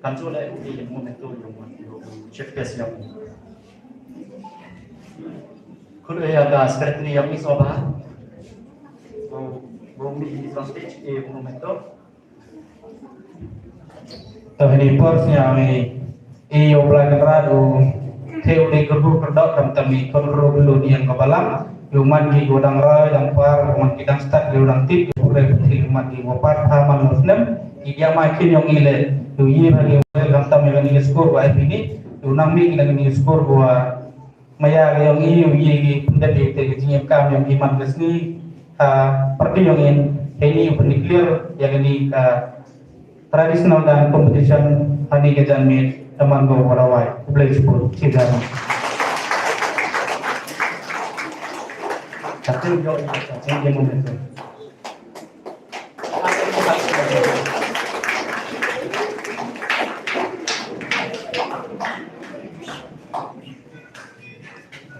Kam chu le i momentum yu mo yu chief guest yong ni. Khun ya ka secretary yong ni so ba. Bo, bo mi di stage i momentum. Tang ni por sñiaw i, i u Blai Kynrad u, te u dei kyrbu kyrdok khamtam i, kon kyrbu kyrbu ni yang ka balang, yu man ki gu dang rai, dang par, yu man ki dang stad, yu dang tip, yu pure putri, yu man ki gu pat, ha man lo snem, i dia mai kin yong i le, yu yi ha ki u le khamtam i, ni skur wa i pini, yu nang mi ki dang ni skur wa, Maya ka yong i, u yi ki pyndet i te ka jingïakam yong i man ka sngi, ha, pyrdi yong i, heini u pyndeclare, ïa kani ka traditional dance competition, hani ka janmiet, ka man ko wa rawai, u Blei chiput, chidan. Ka tip ïoh ïa ka jingim mynta.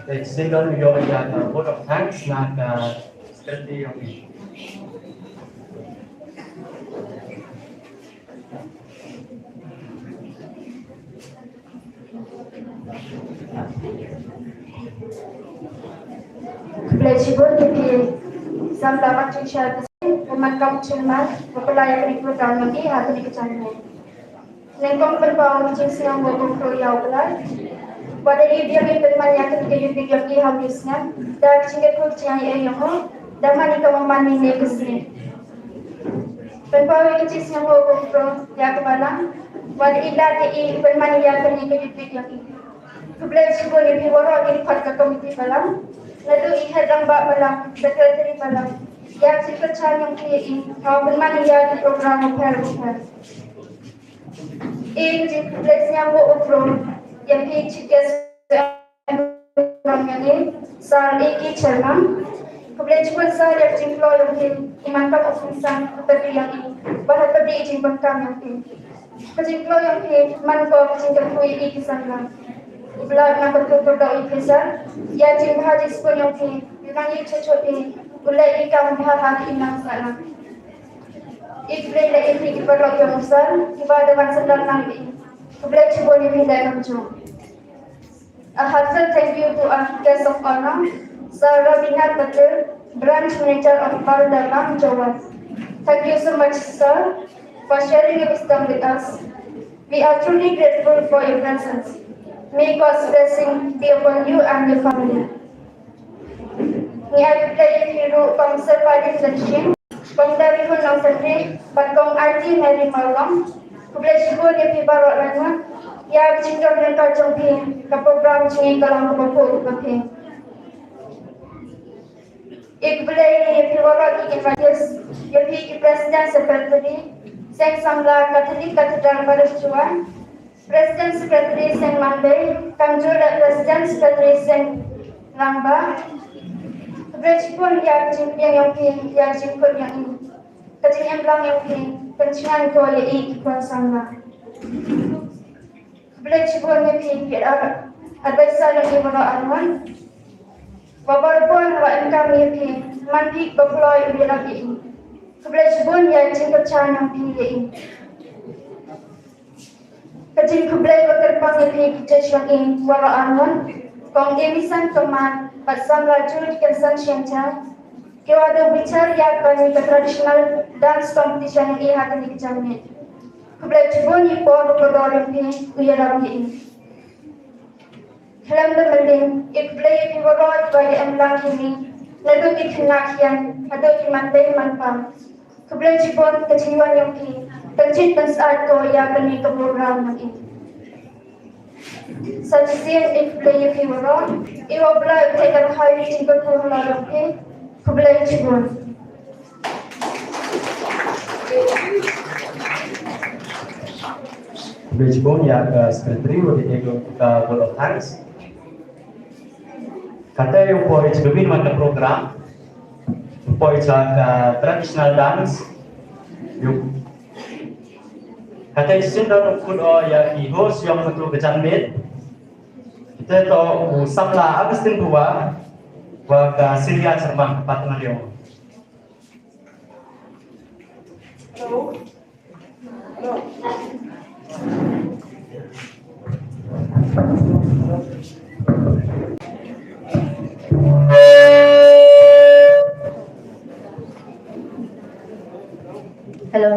Te shisien don ïoh ïa ka vote of thanks na ka secretary ïong i. Khublei shibun ïa phi samla Martin Sharpie, u man kam chairman, u pynlai ïa kane ka program ïong i ha kane ka janmiet. Nyngkong pynpaw ïa ka jingsngewnguh khublei ïa u Blei. Wat la i biang i pynman ïa kane ka ïing ïong i ha u snem, da ka jingkyrkhu jingaiei ïong u, da man i ka bymman ine i ka sngi. Pynpaw ïa ka jingsngewnguh khublei ïa ka balang, wat la i lad ïa i pynman ïa kane ka ïing ïong i. Khublei shibun ïa phi waroh ki dkhot ka komiti balang, naduh i head rangbah balang, secretary balang, ïa ka jingkyrshan ïong phi ïa i, ha u pynman ïa ki program bapher bapher. I ka jingkhublei sngewbha u Blei ïa phi Chief Guest, Sir A K Sharma. Khublei shibun Sir ïa ka jingkloi ïong phi, i man kam u kongsan ka pyrdi ïong i, bad ha pyrdi i jingpyrkhat ïong phi. Ka jingkloi ïong phi man ko ka jingkyrkhu ïa i ki samla. U Blei un nang kyrkhu kyrdoh ïa phi Sir, ïa ka jingbha jingsngewbha ïong phi, ïa nang ïa ka jingkyrkhu ïong phi, u leh ïa ka kam bha ha ki nang sa nang. I khublei leh ïa phi ki paralok ïong u Sir, kiba da wan sdang lang ïa i. Khublei shibun ïa phi leh kumjuh. A heartfelt thank you to our guest of honor, Sir Rabinath Patel, Branch Manager of Baroda Bank, Jowai. Thank you so much, sir, for sharing your wisdom with us. We are truly grateful for your presence. May God's blessing be upon you and your family. Ngi ai khublei ïa phi ruh Kong Sir Padin Syngkon, Kong Darihun Nongkynrih, bad Kong Aunty Mary Mawlong. Khublei shibun ïa phi baroh rangbah ïa ka jingdon ryngkat jong phi, ka program jong ngi ka long kaba khuid ba phi. Ïa khublei ïa phi baroh ki invitees, ïa phi ki president secretary, seng samla Catholic Cathedral Parish Jowai, President Secretary Seng Mandei, kamjur leh President Secretary Seng Rangbah. Khublei shibun ïa ka jingpdiang ïong phi, ïa ka jingkut ïong i. Ka jingim lang ïong phi, pynshngaiñ ko ïa i ki khun samla. Khublei shibun ïa phi, phi ar, advisor ïong i baroh arngut. Wa baroh bun wa emkam ïa phi, man phi ba kloi u ïalam ïa i. Khublei shibun ïa ka jingkyrshan ïong phi ïa i. Ka jingkhublei ba kyrpang ïa phi ki judge ïong i waroh arngut, Kong Emison Kyrman bad samla Julie Dickinson Shynshar, ki wa da bitar ïa kane ka traditional dance competition ïong i ha kane ka janmiet. Khublei shibun ïa i por ba kordor ïong phi u ïalam ïa i. Khlem da mynding, i khublei ïa phi baroh kiba ïa em lang ïa ngi, naduh ki khynnah khian haduh ki manbei manpa. Khublei shibun ka jingwan ïong phi kan jied kan syaid ko ïa kane ka program ïong i. Sa shisien i khublei ïa phi baroh, i wa u Blei u theh kyrhai ïa ka jingkyrkhu halor ïong phi. Khublei shibun. Khublei shibun ïa ka secretary wa da ai ka vote of thanks. Kata ïa u poi jingkyrmen ka program, u poi jong ka traditional dance. Ïa u kata ïa shisien don u kut o ïa ki host ïong katu ka janmiet. Kita to u samla Augustine Phawa wa ka Syria Sharma ka partner ïong. Hello. Hello. Hello.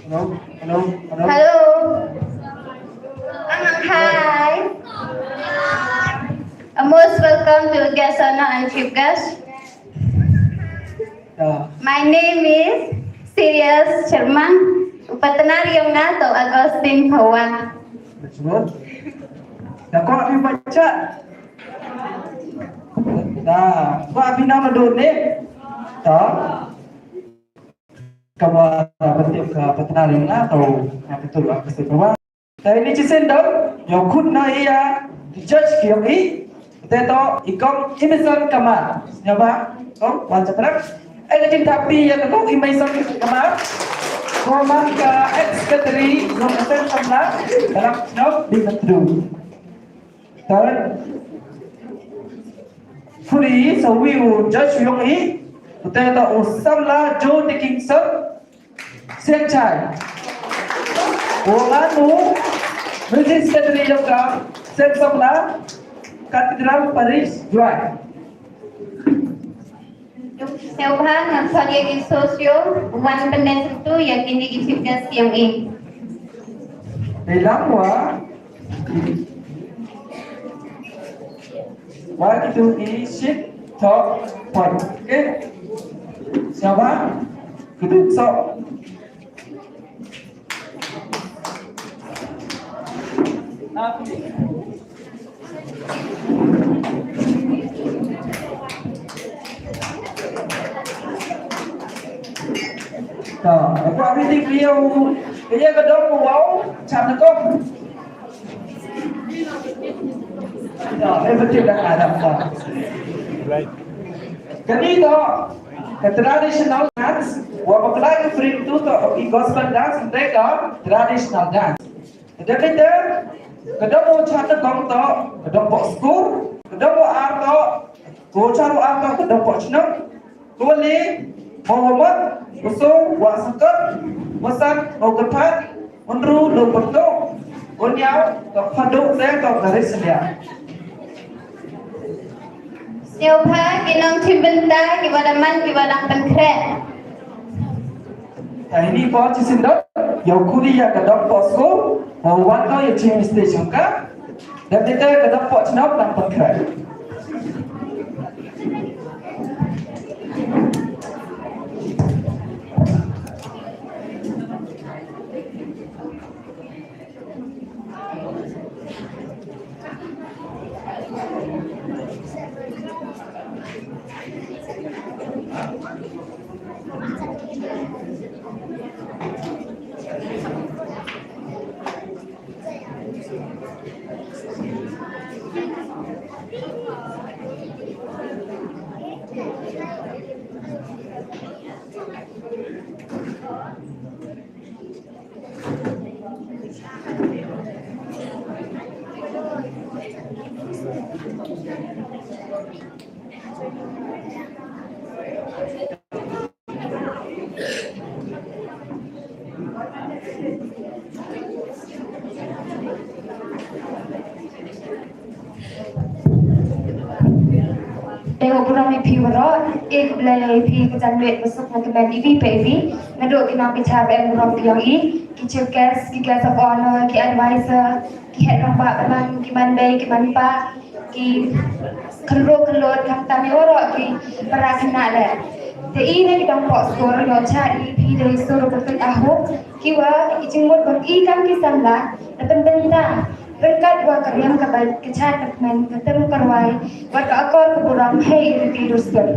Hello. Hello. Hello. Hello. Hi. A most welcome to guest honor and chief guest. Ya. My name is Sirius Sharma. U partner ïong nga to Augustine Phawa. That's good. Da ko abi bacha. Da ko abi nama done. To. Kaba ba tip ka partner ïong nga to. Nga betul Augustine Phawa. Te ini chisien dong, ïa khut na ïa, judge ki ïong i, te to, i Kong Emison Kyrman, ïa ba, Kong wan sa prak. Ai ka jingthap ïa ka kong i Mason Kamar. Ko man ka ex secretary jong ka seng samla. Dalam shnong di Mentru. Third. Kuri sa wi u judge yong i. Utai ta u samla Joe Dickinson. Seng Chai. Wong anu, Music Secretary yong ka Seng Samla, Cathedral Parish, Jowai. Sngewbha ngan khot ïa ki socio, wan pyndep tu ïa kine ki chief guest yong i. Dei lang wa, Wa kitu ki shit to point. Okay. Sngewbha kitu so. To, aku ambil di clear, clear ka dong, wow, cham na kong. Kani to ka traditional dance, wa bakla ka frame tu to i gospel dance, te ka traditional dance. Te ka dong u chah te kong to, ka dong pok skur, ka dong u ar to, ko chah u ar to, ka dong pok chnong. Kuli, Mohammed, Usu, Wa Sangkut, Musan, Ogaphat, Unru, Lubatu, Unyau, Kapadu, Sen, Garis, Selia. Sngewbha, ki nongshim bynta, ki ba da man, ki ba dang pynkhreh. Kaini po chisindot, yow kuli ya kadok po school, mo wan ko ya chim station ka. Dep dei te ka dang pok chnong dang pynkhrai. Te u burom ïa phi waroh, e khublei ïa phi ka janmiet basuk na ka bynta iwei pa iwei. Naduh ki nongbitar ba em burom biang ïa ki chief guest, ki guest of honor, ki advisor, ki head rangbah, ki manbei, ki manpa, ki kynroh kynroh, khamtam ïa waroh ki para khynnah leh. Te i na ki dang pok skur, ïoh chah ïa phi da i sur u kyrteng Ahok, ki wa i jingmut bad i kam ki samla da pynbynta ryngkat wa ka riam ka bait ka jait ka kmen ka tem ka rwai bad ka akor ka burom hei ïa ki dur skur.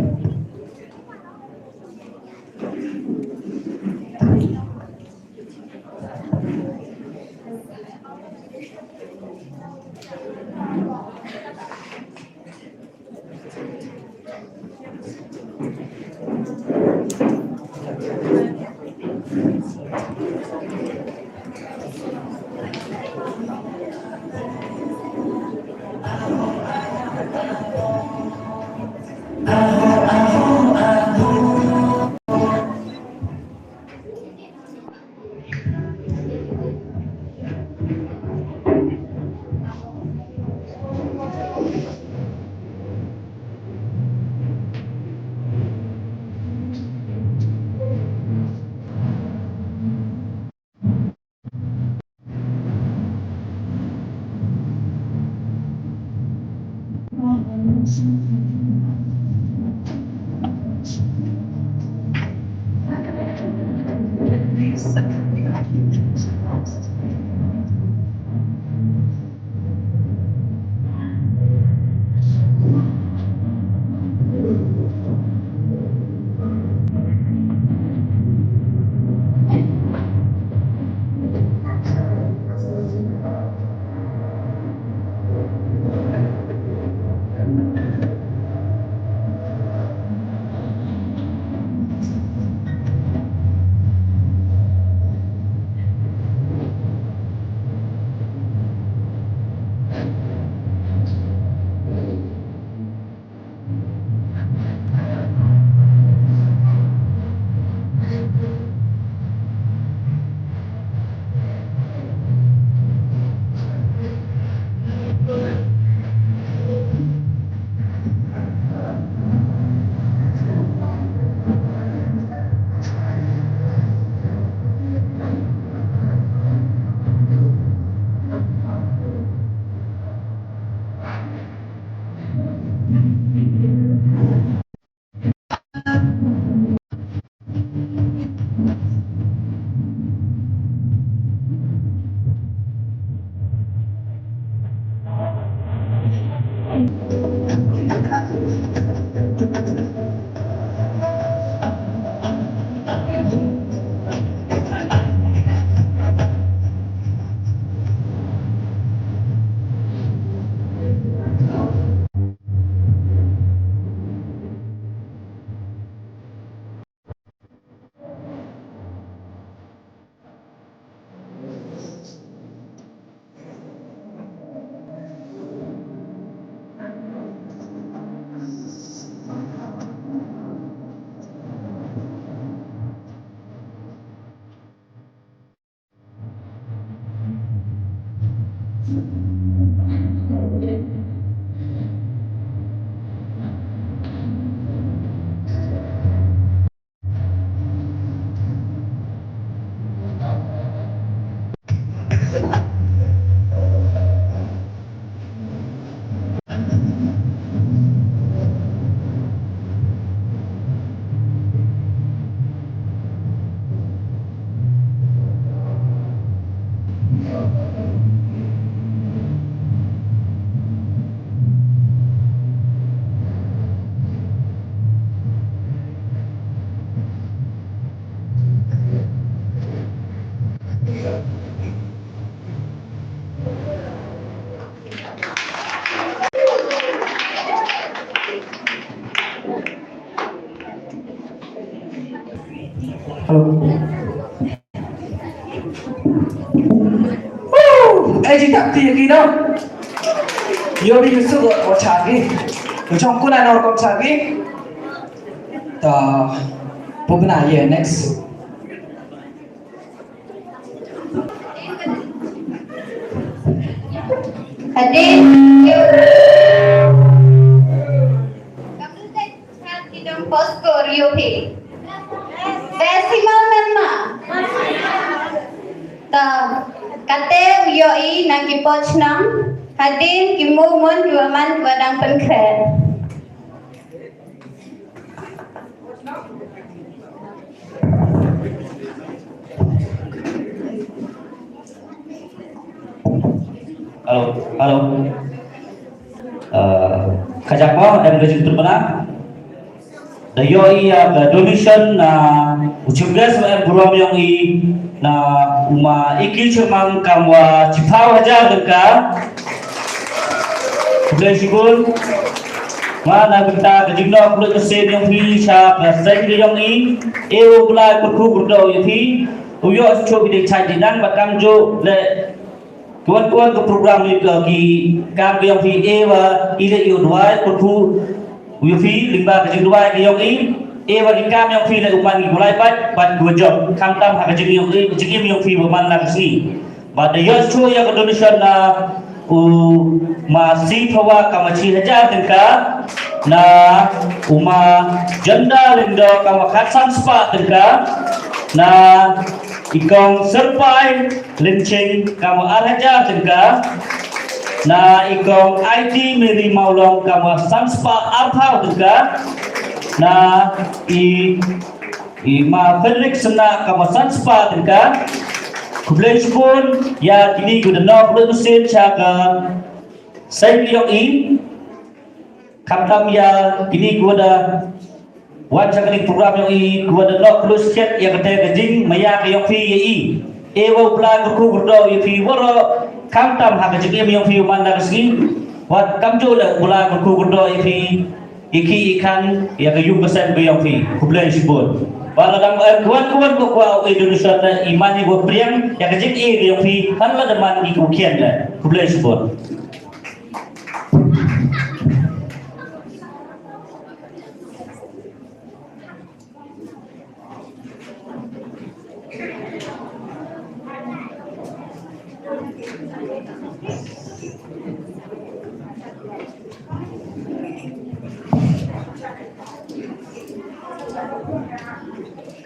Hello. Woo! Ai, jingtap ti ki no. Yo bi su ko chagi. Ko chong kuna no ko chagi. Ta, pubna ye next. Hadin. Ka pyntek chat ki dong post ko rio phi. Besimal memma. Ta kate u ïohi nang ki post nang. Hadin ki mu mon ki wa man ki wa dang pynkhreh. Hello, hello. Uh, kajak mo em ka jingtun bana. Da ïohi ïa ka donation na u chief guest wa em burom ïong i na u ma Iki Chyrmang kam wa chiphaw hajar tyngka. Khublei shibun. Ma na bynta ka jingnoh khublei ka sien ïong phi sha ka seng ka ïong i. E u Blai kyrkhu kyrdoh ïa phi. U ïoh shuh ki dei chai di nang ba kam ju le Tuan tuan ka program ni ka ki kam ka ïong phi e wa i le ïoh duwai kyrkhu ïong phi lyngba ka jingduwai ka ïong i e wa ki kam ïong phi le u man ki bulai pat pat ki wa jop khamtam ha ka jingïong i jingim ïong phi wa man la ka sngi. Bad da ïoh shuh ïa ka donation na u ma Si Phawa ka ma shi hajar tyngka, na u ma Janda Lyngdoh ka ma khatsan spah tyngka, na i kong Serpai Lynching ka ma ar hajar tyngka. Na i kong Aiti Mary Mawlong ka ma san spah arphaw tyngka. Na i, i ma Felix Sena ka ma san spah tyngka. Khublei shibun ïa kini ki da nok lut sien sha ka seng ïong i. Khamtam ïa kini ki wa da wan sha kani program ïong i ki wa da nok khlus khet ïa kata ka jingmaïa ka ïong phi ïa i. E wa u Blai kyrkhu kyrdoh ïa phi waroh khamtam ha ka jingim ïong phi u man la ka sngi. Wat kam ju le u Blai kyrkhu kyrdoh ïa phi i ki i khan ïa ka ïung ka sem ka ïong phi. Khublei shibun. Ba la dang em kwan kwan ko kwa u Indonesia na i man i wa priang ïa ka jingim ka ïong phi han la da man i ku khian le. Khublei shibun.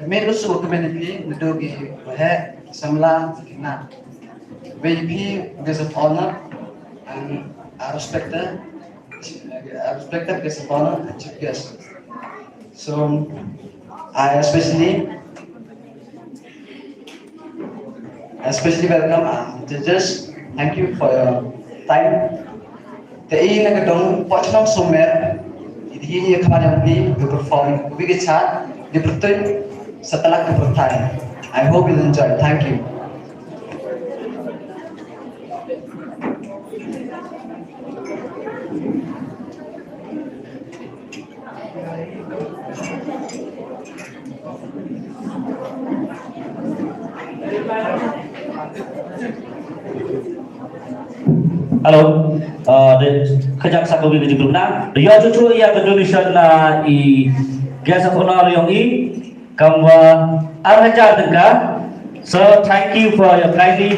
Kmen usu kmen pi ndu gi wahek samla kina. Wei pi guest of honor and our respected, our respected guest of honor and chief guest. So I especially, especially welcome um, judges. Thank you for your time. Te i na ka dong pochnong somer i di ni khama yang ni to perform wi ke chat di pertun setelah ke pertai. I hope you enjoy. Thank you. Hello. Uh, de kajak sa ko bi kajak na. De yo chuchu ya ka donation na i guest of honor yong i. Kam wa ar hajar tyngka. So thank you for your kindly.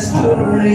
Story.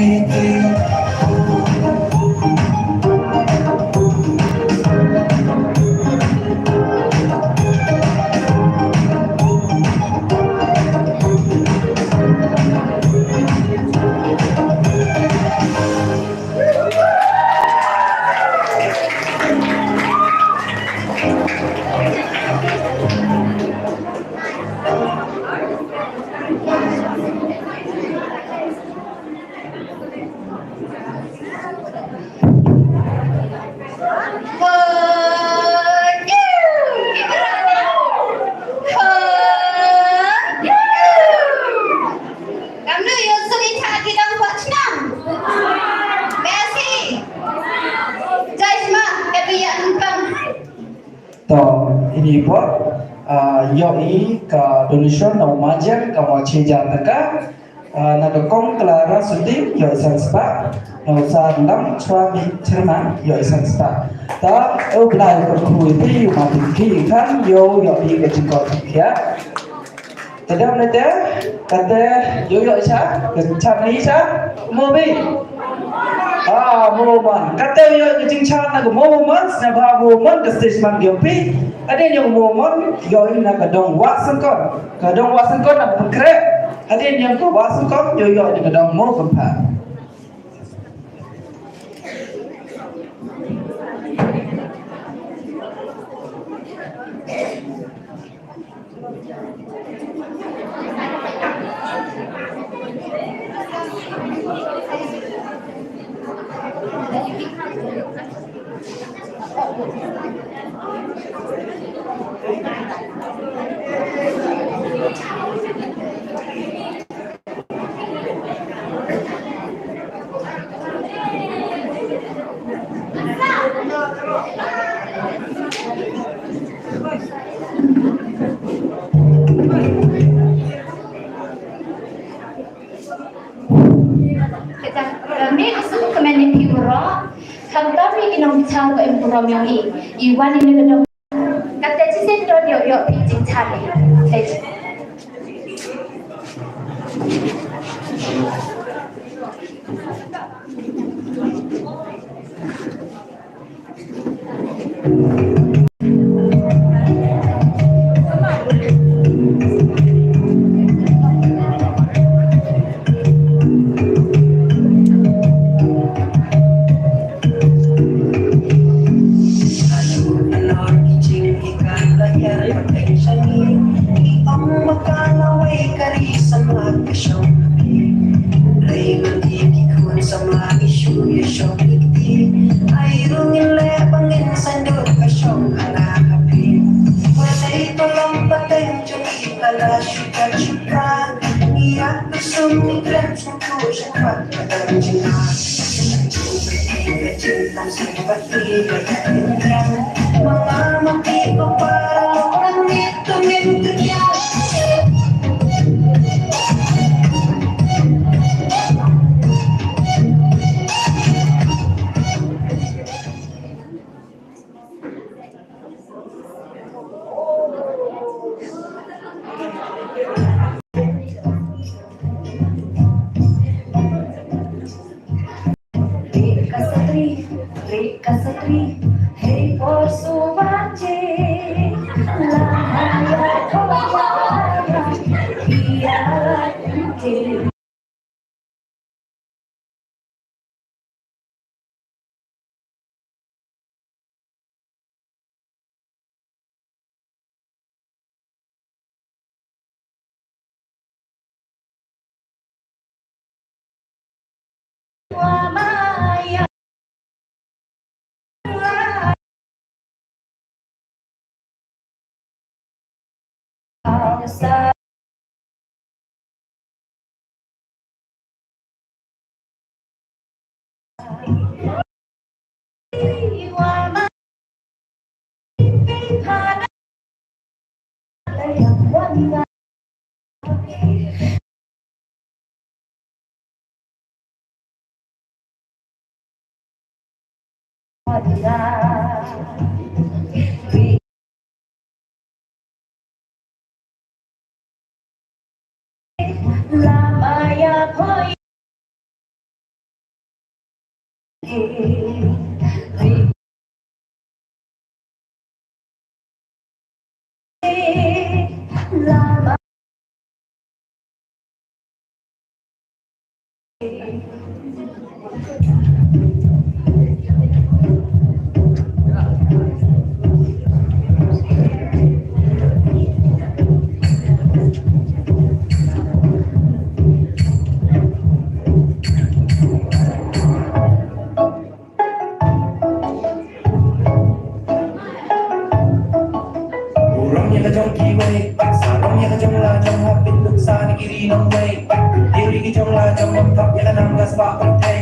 Kamnu ïohsngew ïa ki dang kwah shnong? Besi. Jai shma. To, ini por, ah, ïohi ka donation na u Majen ka wa shi hajar taka, ah, na ka Kong Clara Suti, ïohi san spah, na u Sar Lam Chwa Mi Chairman, ïohi san spah. Ta, u Blai ka khuid ïa u ma Pinky kan, ïohi ka jingkor khia. Te dang ne te, kate ïoh ïoh sha, ka chan ni sha, mo bi. Ah, mo man. Kate ïoh ka jingchan na ka mo man, sna ba mo man ka stage man ïoh pi. Ade ïoh mo man, ïoh na ka dong wa sengkon. Ka dong wa sengkon na ka kre. Ade ïoh ka wa sengkon, ïoh ïoh na ka dong mo kan pa. Kata, eh, me asuh kmen ïa phi baroh. Khamtam ïa ki nongbitar ba im burom ïa ngi. I wan ïa ka dong. Kata shisien don ïoh ïoh phi jingchan ïa. Burom ïa ka jong kiwei, sarong ïa ka jong la jong, hapdeng nuksa na ki ri nongwei. Dei ri ki jong la jong, bam thap ïa ka nam ka spah pyrthei.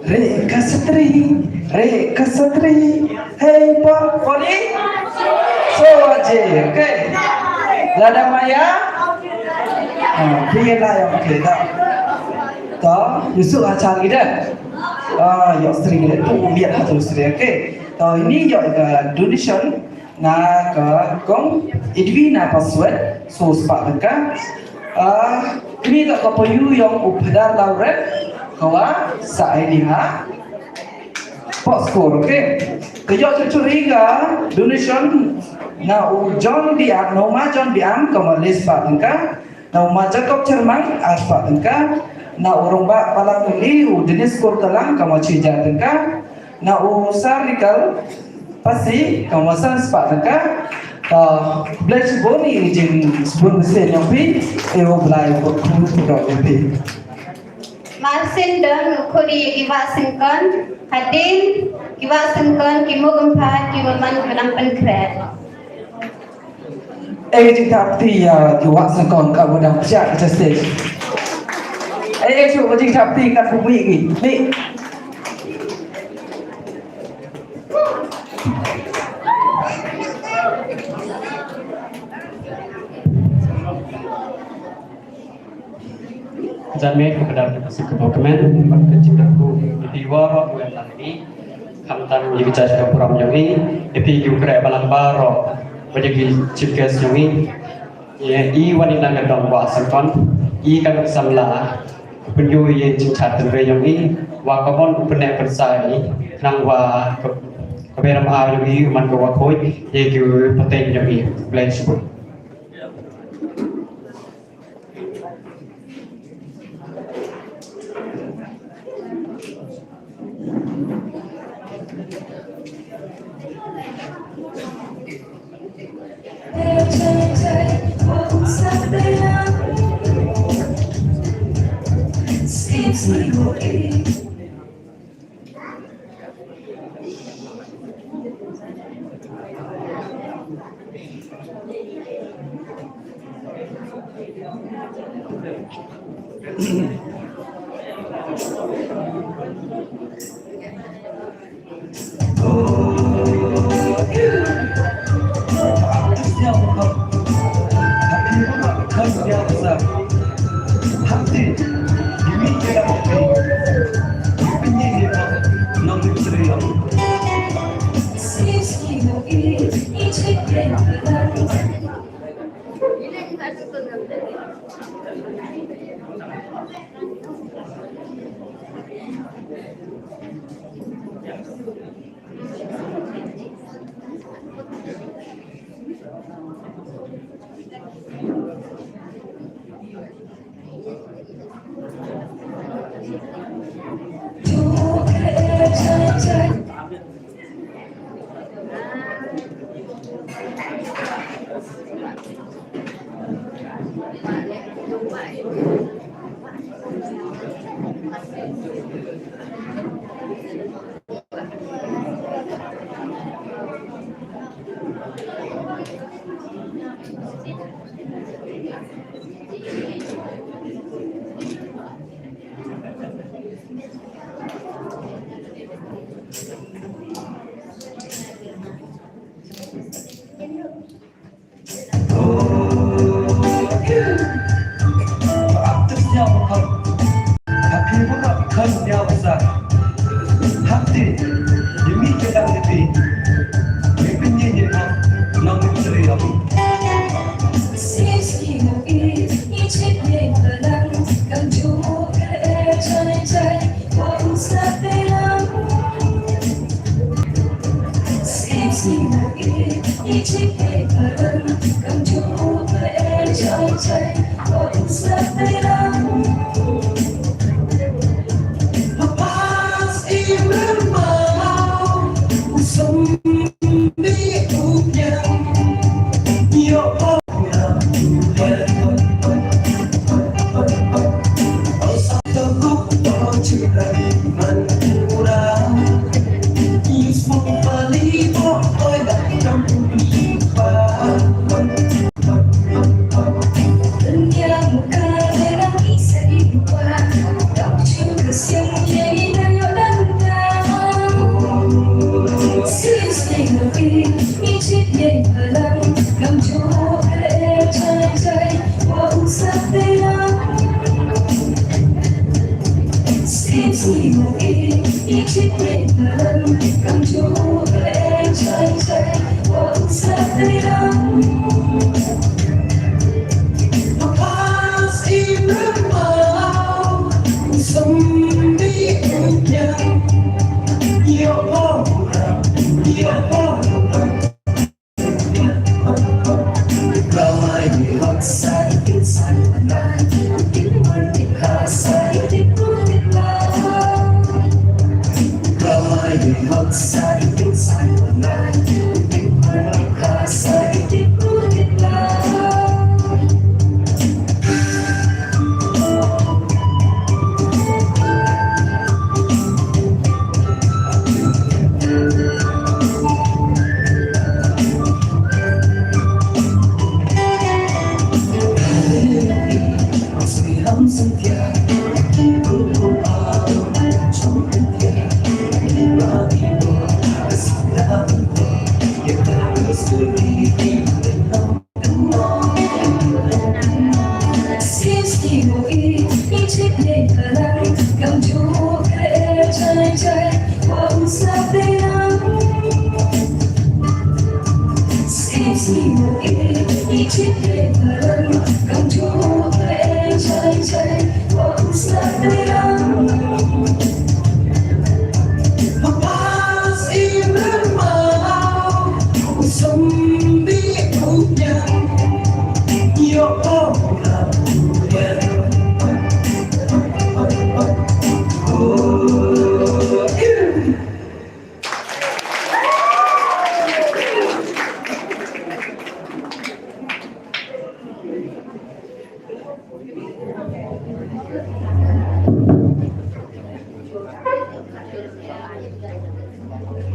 Reka satri, reka satri. Hei, pa, pori. So aje, okay. Lada maya. Ah, phi la ya, okay, da. To, yusuk acar gida. Ah, yok sri gida tu biar hatu sri, okay. To, ini yok, uh, donation. Na ka kong Edwina Paswet, so spah tyngka. Ah, kini ka ka payu yong u Phadar Lauren, ka wa sa ai ni ha. Poskor, okay. Ka yok chuchu ri ka donation na u John Biam, na u ma John Biam, ka wa le spah tyngka. Na u ma Jacob Chermang, ar spah tyngka. Na u Rongbah Palang Uli, u Dennis Kurtalang, ka wa chi hajar tyngka. Na u Sarikal Pasi, ka wa san spah tyngka. Ka blei shibun i jing shibun besen yong phi, e u Blai u khun u dok yong phi. Marsin don u khuri ki wah sengkon, hadien ki wah sengkon ki muk umpat ki wa man ki wa nang pynkhreh. Eh, jingthap ti ya ki wah sengkon ka wa dang psiak ka stage. Eh, eh, shu jingthap ti ka bumi ki. Ni. Jan me ko kadar ka sik ko kmen, ba ka jingthap ko, iti wa ro ko yang tang ni. Khamtam ïa ki judge ka program jong ngi, ïa phi ki u khreh balang baroh, bad ïa ki chief guest jong ngi. Ïa i wan i na ka dong Wah Sengkon, i ka samla, u pynïoh ïa i jingchat tynrai jong ngi, wa ka mon u pyneh pynsai, nang wa ka, ka Bei Rymaw jong ngi, man ka wa khoi, ïa ki pateng jong ngi, khublei shibun.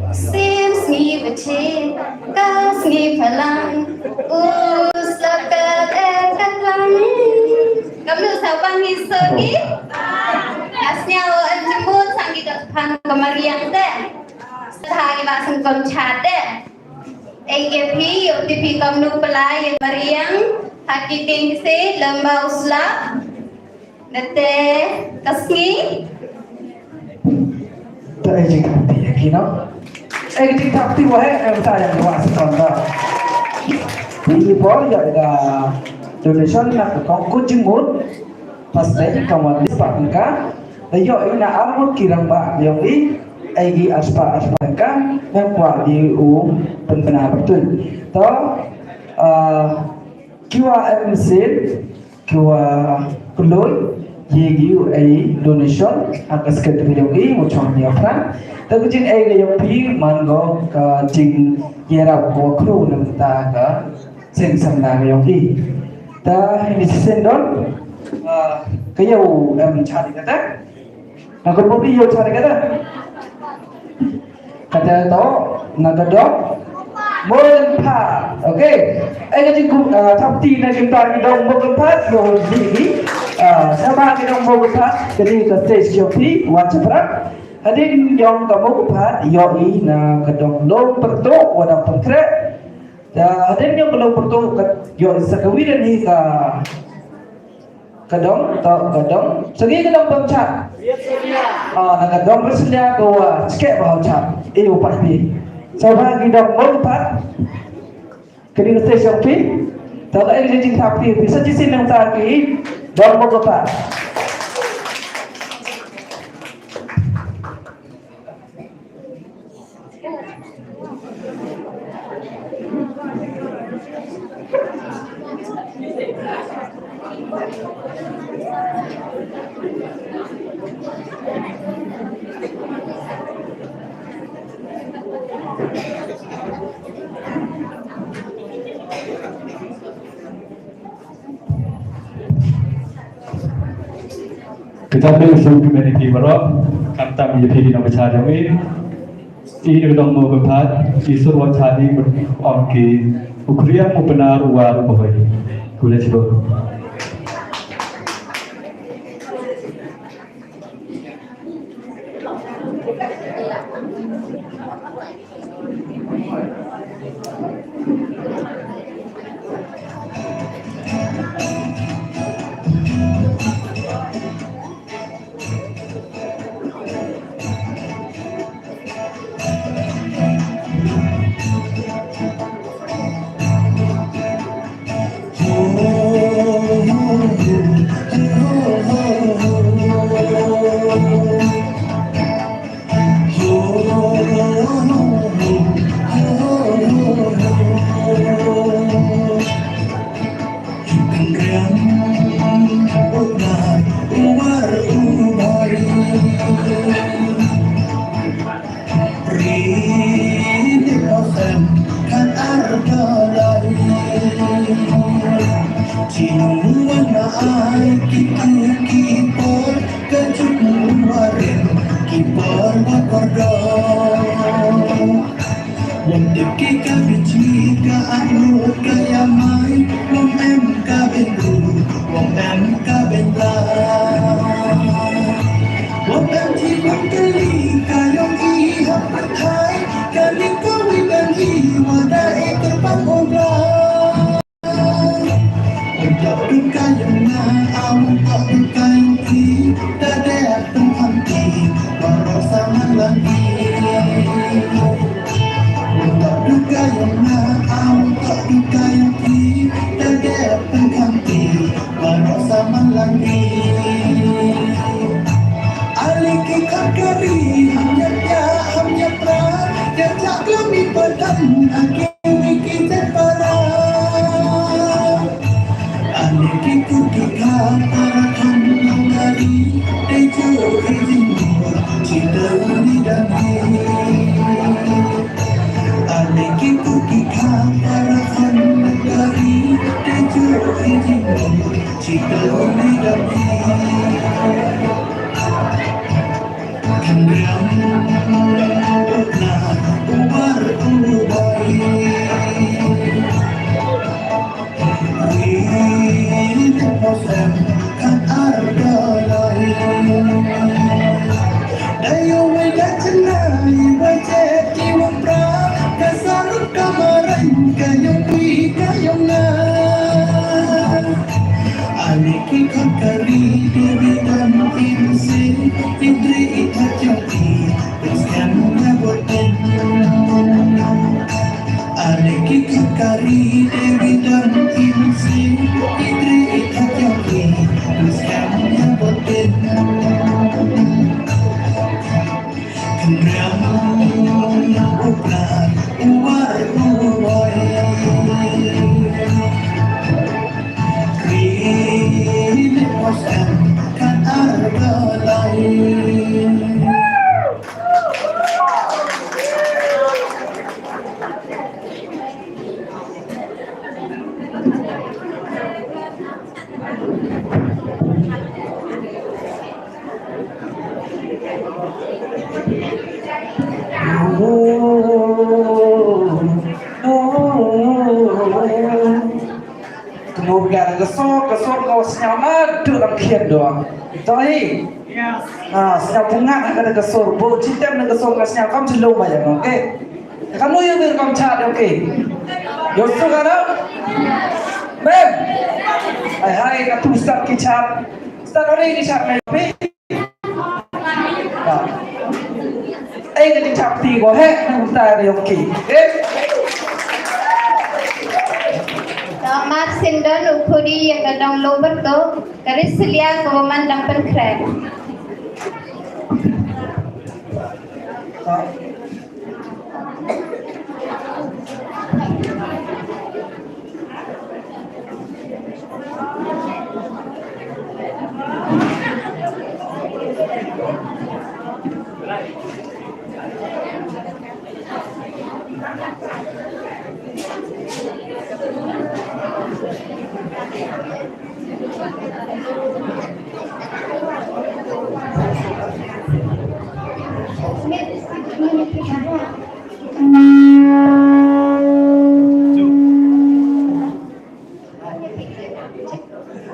Sim sngi beti, ka sngi phalang, us la ka e ka klang. Kam lu sa bang hi sogi. Asnya o an jimut sang ki ka phan ka mariang te. Sa ha ki ba sang kom chat te. Ei ke phi, yo ti phi kam nu pelai, ye mariang, ha ki ting se, lamba usla. Nete, ka sngi. Ta ei jing thap ti, ki no. Ei jing thap ti wa he, em ta yang wa sa ta. Ni bor ya da donation na ka kong ko jingmut. Pas dei ka wan lis pa ka. Da ïoh ina armut ki rang ba ïoh i. Ai gi aspa aspa ka. Mem kwa di u pen pena betul. To, ah, kiwa em sin, kiwa kuloi, ye gi u ai donation, ha ka sket ri ïoh i, u chong ni afran. Ta ka jin ai ga ïoh pi, man go ka jing ye rap ko kru nem ta ka. Sing samla ka ïong i. Ta ini sisen don. Ah, ka ïew em chari kata. Na ka bobi ïew chari kata. Kata to, na ka dok. Mon pa. Okay. Ai ka jingku, ah, thap ti na jingta ki dong mon pa. Yo di di. Ah, sama ki dong mon pa. Jadi ka stage ïong pi, wan chaprak. Hadin ïong ka mon pa, ïong i na ka dong long perto, wadang pengkrek. Te hadien ïa ka long pyrtuh ka ïoh sa kawei de ni ka, ka dong, to ka dong. Sagi ka dong pyrchah. Ah, na ka dong pyrchah ka wa chkeh ba chah. Eh, u pat ni. Sa ba ki dong mo pat. Ka ding sa shong pi. Ta la eh jing thap pi. Pi sa ji sin nang ta ki dong mo pat. Khublei shibun ïa phi baroh, khamtam ïa phi ki nongpynïaid jong ngi. Ïa kane ka dong Mawkyrphat, ki sur wat shane, ong ki, u khriam, u Pnar, u War, u Bahoi. Khublei shibun. Wan tip ki ka bichi ka anu ka yamai, wam em ka ben ru, wam em ka ben la. Wam em ji wam kali ka yong i hap pathai, kali ka wi dan i wa da e kyrpang ong la. Ong tok du ka yong nga, ong tok du ka yong phi, da dep pynkham ti, baroh sa man lang i. Ong tok du ka yong nga, ong tok du ka yong phi, da dep pynkham ti, baroh sa man lang i. Ale ki khot ka ri, ham ïa pia, ham ïa pra, ïa khlak lam i padan, ha ki wi ki jait para. Ani ki kur ki kha para kham nong kari, te chu i jing mur, chi te u ni dan hi. Ani ki kur ki kha para kham nong kari, te chu i jing mur, chi te u ni dan hi. Khynriam u Pnar u War u Bhoi. Ri ne posem kan ar dalai. Da ïoh wei da chennai wei jet ki wang pra. Ka sarut ka marang ka yong phi ka yong nga. Ani ki khot ka ri dei ri dang im sing, i dri i kha jong i, pynskhem ïa bot in. Ani ki khot ka ri dei ri dang im sing, i dri i kha jong i, pynskhem ïa bot in. Khynriam u Pnar u War u Bhoi. Ri ne posem kan ar dalai. Kynmaw ba ka sur, ka sur ka sñiaw naduh dang khian doh. To hi. Yes. Ah, sñiaw pyngat ha ka sur, bun chitem na ka sur ka sñiaw kam chi lum ba ïa, okay. Ka mut ïa ka kam chat, okay. Ïoh suk ka na? Mem. Hai hai, ka tu start ki chat. Start hari ki chat, mem. Ei ka jingchap ti ko he nang ta ri, okay. Eh? Ka mar sindon u khudi ïa ka dong Loberto, ka ri Sylia ka wa man dang pynkhreh.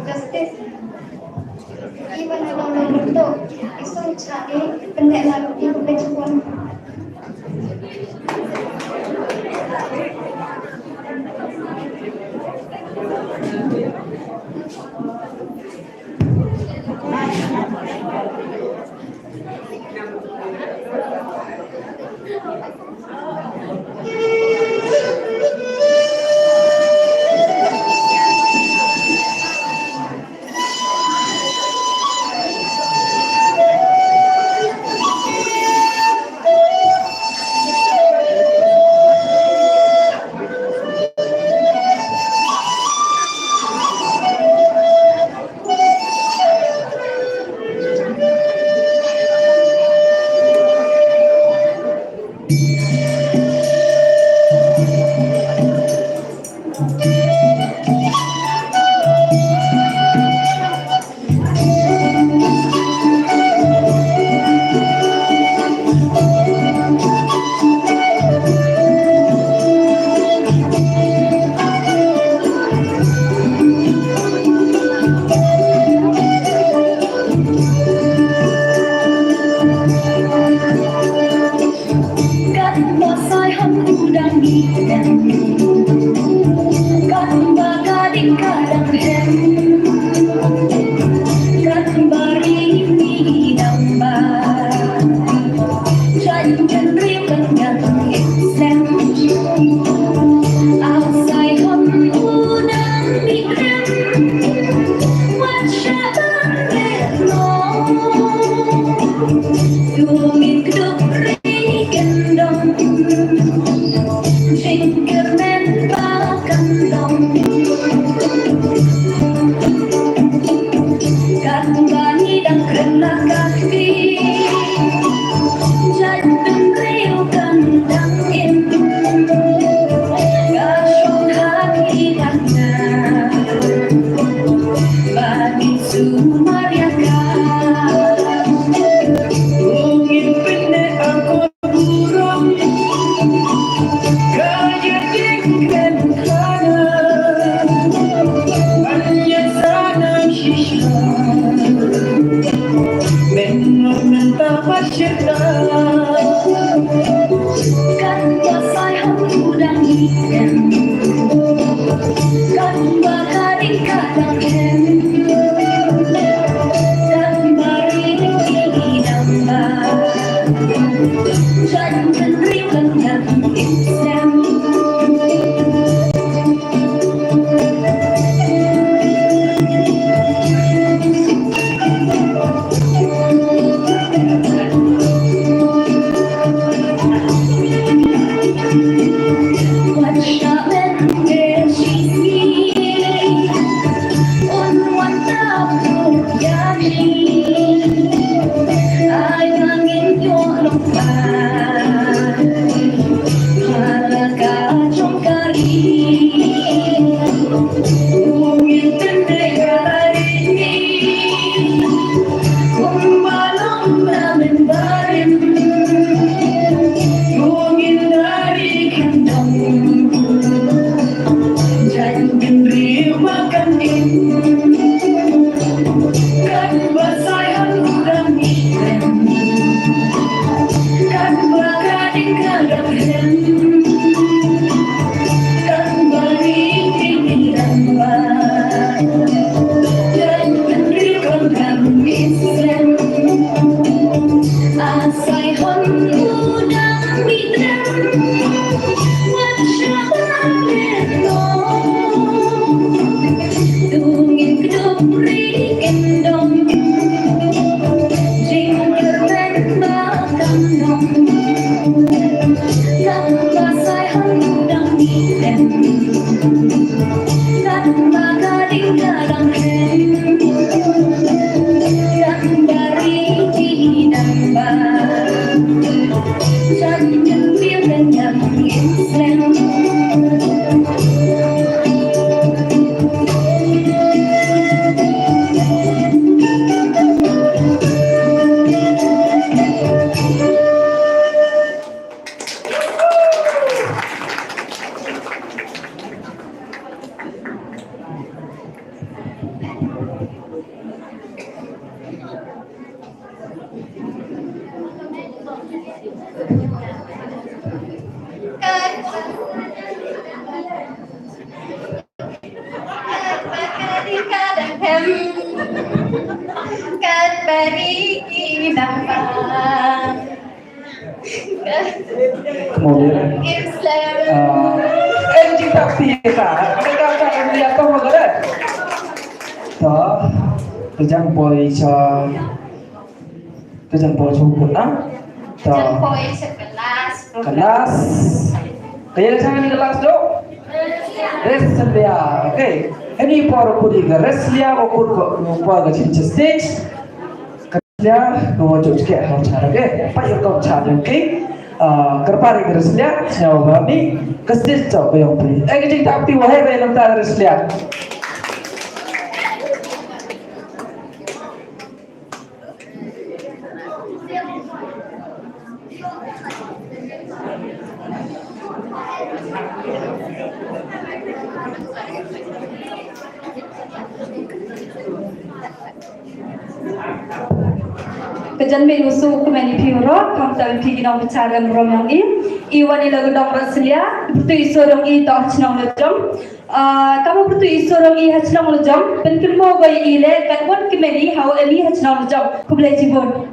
Justice. Iban Along Longluto, Isung Cha E, Pendek Lalu Ibu Bejukon. Katba sai hon u dang ïeng, katba ka ding ka dang hem, katba ri ngi dang ba, jait kynriw kan dang ïeng slem. Au sai hon u dang ïeng, wat shah ban ret mo. Ïa u ngin kdup ri kyndong, jingkyrmen ba kan long. Katba ngi dang kren la ka kti, jait bynriew kan dang im. Ka shong ha ki dang na, ba ngi sumar ïa ka. U ngin pynneh akor burom, ka ïa ding kren khana. Ban ïa sana shisha, men mynta ba shita. Katba sai hon u dang ïeng, katba ka ding ka dang hem, katba ri ngi dang ba, jait bynriew kan dang im slem. Kemudian, eh, eh, kita pita, mereka akan melihat apa mereka. Toh, kejang poi sa, kejang poi sa buku, ah? Toh. Kejang poi sa kelas. Kelas. Kaya sa ni kelas tu? Reslia. Okay. Ini por pudi ke Reslia, por ke, por ke cinta stage. Reslia, ko wajib sikit ha chara ke. Apa yang kau chara ke? Ah, kerpari ke Reslia, siapa ni? Kestis tu ko yang pri. Eh, kita tak pi wahai ke yang tak Reslia. Ka jan mih u su kumne phi rot, khamtam phi ki nongbitar ram rom yong i. I wan i la ka dong Reslia, pyrtuit i sur yong i toh chnong Lajong. Ah, kaba pyrtuit i sur yong i ha chnong Lajong, pynkynmaw ko i le, kat wan kumne ha u em i ha chnong Lajong. Khublei chibun.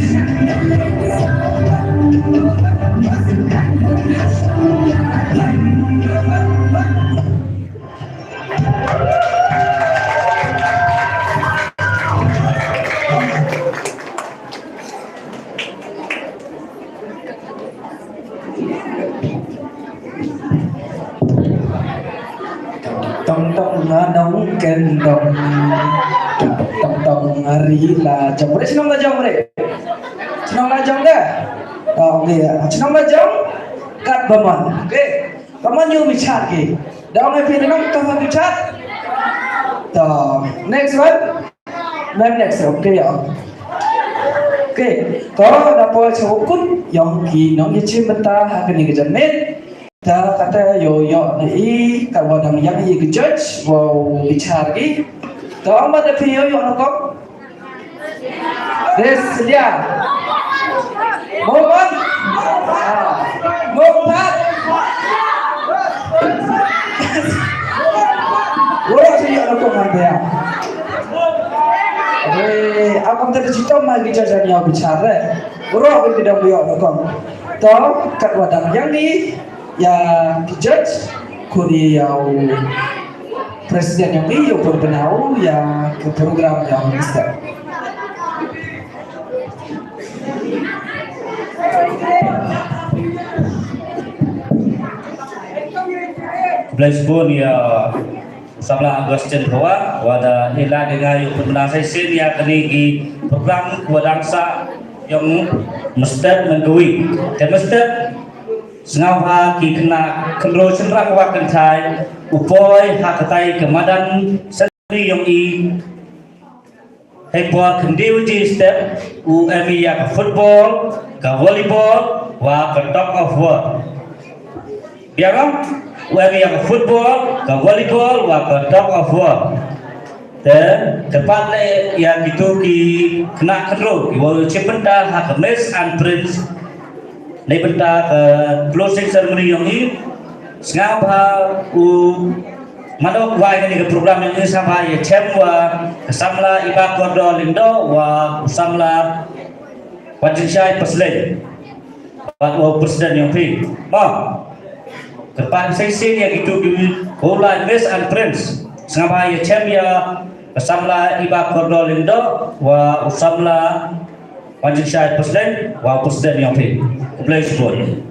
Tong tong ngadong kendong. Tong tong ari la jong re, shnong la jong re. Shnong la jong de. Oh, okay. Shnong la jong. Kat ba mon. Okay. Ba mon ïoh bichar ki. Dong ai phi nong ka bichar. To. Next one. Mem next, okay, ya. Okay, to da poi sha u kut ïong ki nongïashim bynta ha kane ka janmiet. Ta kata ïoh ïoh na i ka wa dang ïang i ka judge wa u bichar ki. To ma da phi ïoh ïoh na kong. Des ya. Mohammad. Ah. Mohammad. Wala sa ïa na kong han ya. Eh, aku tak cerita mai kita jadi yang bicara. Ro kita dah buat kong. To, kat wadang yang ni, ya judge, kuri ya president yang ni, ya pun benau, ya ke program yang step. Bless pun ya. Samla Augustine Phawa, wa da ila de nga ïoh pynbna sa shisien ïa kane ki program wa dang sa ïong mestep nang kawi. Te mestep sngewbha ki khynnah khynroo shynrang wa kynthai u poi ha katai ka madan sendiri ïong i. Hei por khyndiat step u em ïa ka football, ka volleyball, wa ka tug of war. Biang u em ïa ka football, ka volleyball, wa ka tug of war. Te kyrpad leh ïa kitu ki khynnah khynroo ki wa shim bynta ha ka Miss and Prince. Nei bynta ka closing ceremony ïong i. Sngewbha u Mano wai kane ka program ïa u samla ïa chem wa ka samla Iba Kordor Lyngdoh wa u samla Wanjingshai Pasleng. Wa u president ïong phi. Ma. Kyrpad sa shisien ïa kitu ki ko la Miss and Prince. Sngewbha ïa chem ïa ka samla Iba Kordor Lyngdoh wa u samla Wanjingshai Pasleng wa u president ïong phi. Khublei shibun.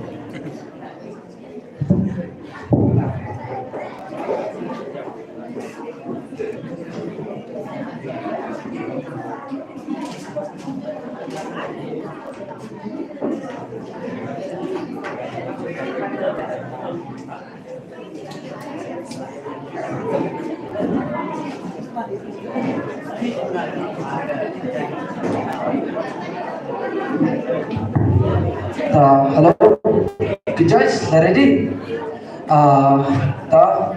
Uh, hello. Ki judge, la ready? Uh, ta,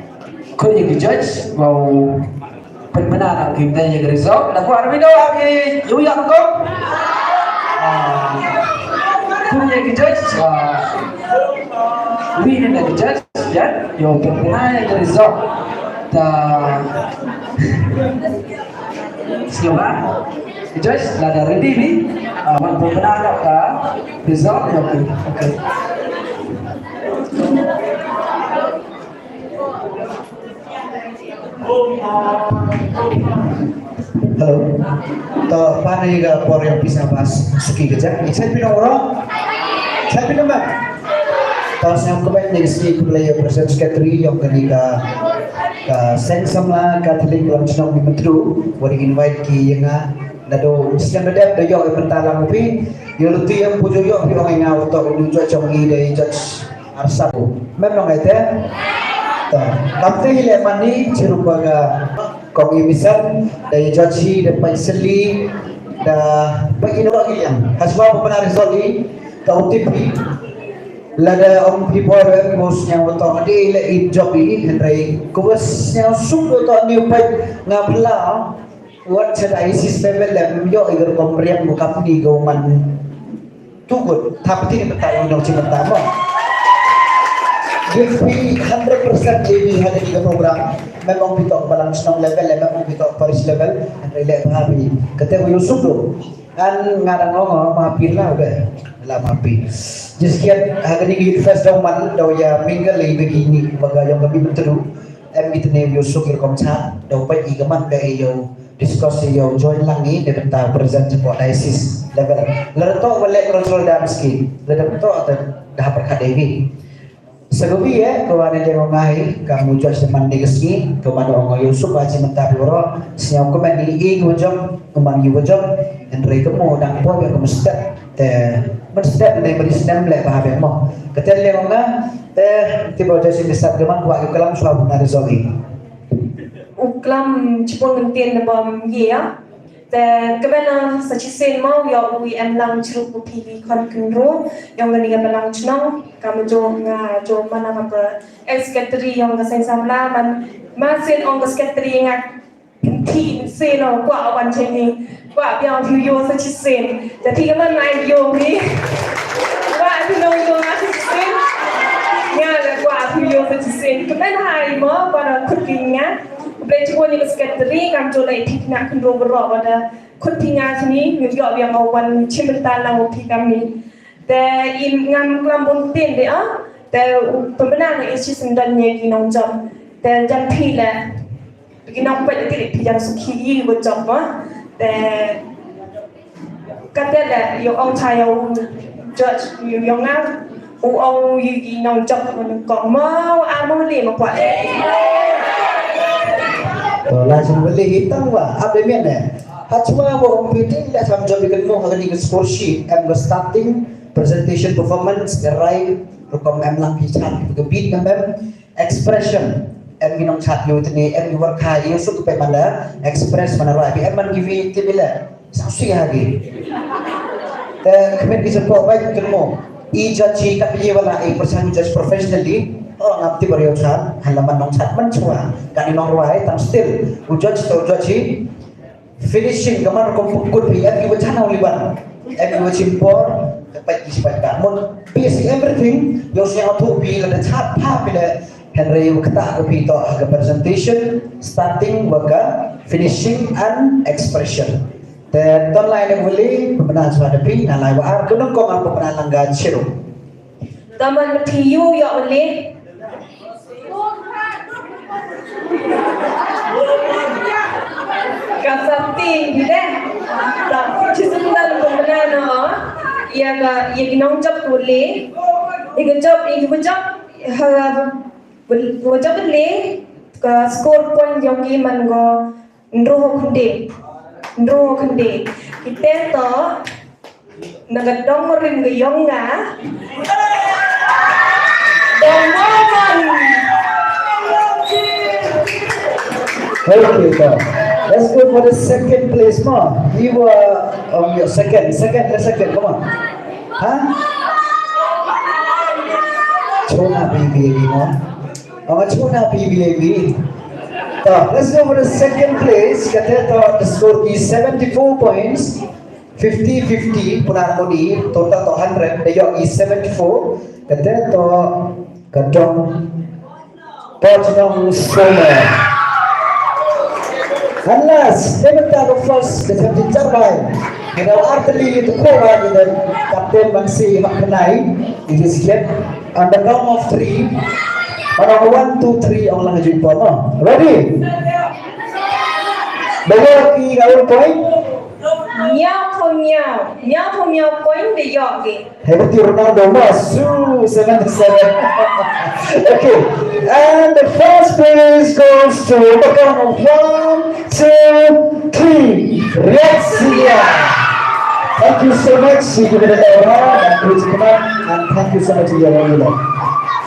khun ïa ki judge, wow. Pynbna na ki mtei ïa ki result. Na ku army do ha ki yu ïa ko. Ah, khun ïa ki judge. Ah, wi ne na ki judge. Ya, yo pynbna ïa ki result. Ta. Siapa? Judge, lada ready ni, ah, wan pynbna ka result, ya, okay. Okay. Hello. To pan ïa ka por ïa pisa bas suki kejap. Ichat pino ro? Ichat pino ba? To sngap kmen ïa ka sngi khublei ïa president secretary ïa kane ka Ka Seng Samla Katholik Lamshnong Myntdu, wat invite ki ïa nga, naduh snem da dep da ïoh ïa mynta lang phi, ïa lynti ïa phi ïoh ïa phi ong ïa nga, uto u judge jong ngi dei Judge Arsap. Mem nong ite? Ta. Kam te hi leh mani, chirup ba ka kong i misan, dei Judge hi, dei Pai Seli, da Pai Ino Iliang. Haswa ba pynah result hi, ta u tip hi. Lada ong phi bor em ko sñiaw to dei la in job i hynrei ko sñiaw suk to ni u peit nga pla wat cha dei system lem yo i ger kom riam ko company ko man too good. Thap ti ni pynta ong dong chi pynta mo. Give me hundred percent A B ha ni ka program. Memang phi to balang shnong level, memang phi to parish level, hynrei le bha phi. Kate ko yusuk do. An nga dang ong ma phi la be la ma phi. Just yet ha kani ki youth fest dong man dong ya mingle le be ki ni ba ga yong ka bi betu. Em ki tene yo suk yo kom cha dong pa i ka man ka yo discuss yo join lang ni de benta present ko diocese level. La to ba le cultural dance ki la to ta da perkade bi. Sa kawei eh, ka wan ïa ka ngai, ka mut judge te man dei ka sngi, ka wan ong ïa u suk ba chi mynta phi baroh, sñiaw comment i i ka wa jop, u man i wa jop, hynrei ka mo dang poi ïa ka mynstep, te mynstep ne bari snem leh ba ha beng mo. Ka te leh ong nga, te ti ba judge ni sat ka man kwah ïa ka lam shuwa na result i. U klam chipon ken tien na bam ye ya. Te kmen sa chisien mo ïa u em lang chirup u phi ki khon kynru ïong kani ka balang chnong ka ma jong nga jong mana ka pa ex secretary ïong ka seng samla man ma sien ong ka secretary nga kynti sien ong kwah wan cheni kwah biang phi ïoh sa chisien te phi ka man ai ïoh ni kwah phi nong ïoh nga sa chisien nga la kwah phi ïoh sa chisien kmen hai mo para khut ki nga Blei chibun ni ka secretary kam tu lai phi na kynru baroh wada khut phi nga chini ngi ïoh biang wan chim bynta lang u phi kam ni. Te im ngam klam bun tin de ah. Te pembena ngi isi sendon ni ki nong jop. Te jan phi le ki nong pet ti phi jan sukhi i bu jop ma. Te Kata da ïa ong cha ïa u judge ïa ong nga u ong ïa i nong jop nong kong mo a mo le mo kwah. To la jin wali hi tang wa ap de mian ne. Ha chwa wa ong phi ti la cham jop i kan mo ha ni ka score sheet em ka starting presentation performance ka rai rukom em lang ki chan ka beat em em. Expression em ngi nong chat yu tini em ngi war kha yu suk pe mana express mana roi em man gi wi ti bile sa sui ha gi te kmen gi sepo bai ken mo i judge ka pi wala i person judge professionally o ngam ti bar yu chat han la man nong chat man chua kan nong roi tam still u judge to judge Finishing ka man rukom pukut phi em ki wa chana u liban em ki wa chim por ka pait ki sipai ka mon basic everything yo siang tu phi la da chat pha phi le henry u kata ko phi to ha ka presentation starting wa ka finishing and expression. Te ton lai ne wali pemena chwa da phi na lai wa ar ko nong ko ma pemena langga chiru. Taman mati yu ya ole. Ka sa tin bi de. Ta chisum dan ko na no. Ya ga ya gi nong jop ole. Ya ga jop ya gi jop. Ha ga jop ole. Ka score point yong ki man go. Nruh khynde. Nruh khynde. Kita to na ka dong rim ka yong nga. Dong man. Okay, to. Let's go for the second place, ma. You were on your second, second, the second, come on. Huh? Chona baby, you know. Ang chuna P B A B. Ta, let's go for the second place. Kate ta the score ki seventy-four points, fifty fifty puna mudi total to hundred. They got ki seventy-four. Kate to kadong Pojnong Soma. Unless they will have a first, they have to survive. You know, after the Kora, the captain Mansi Makanai, it is yet on the count of three. On a one, two, three, on lang jumpa mo. Ready? Bawa ki gaul point. Nyau pho nyau, nyau pho nyau point de yok ki. Hey, berarti Ronaldo mas. Su, seven seven. Okay. And the first place goes to the count of one, two, three. Riatsia. Thank you so much. Thank you very much. And thank you so much.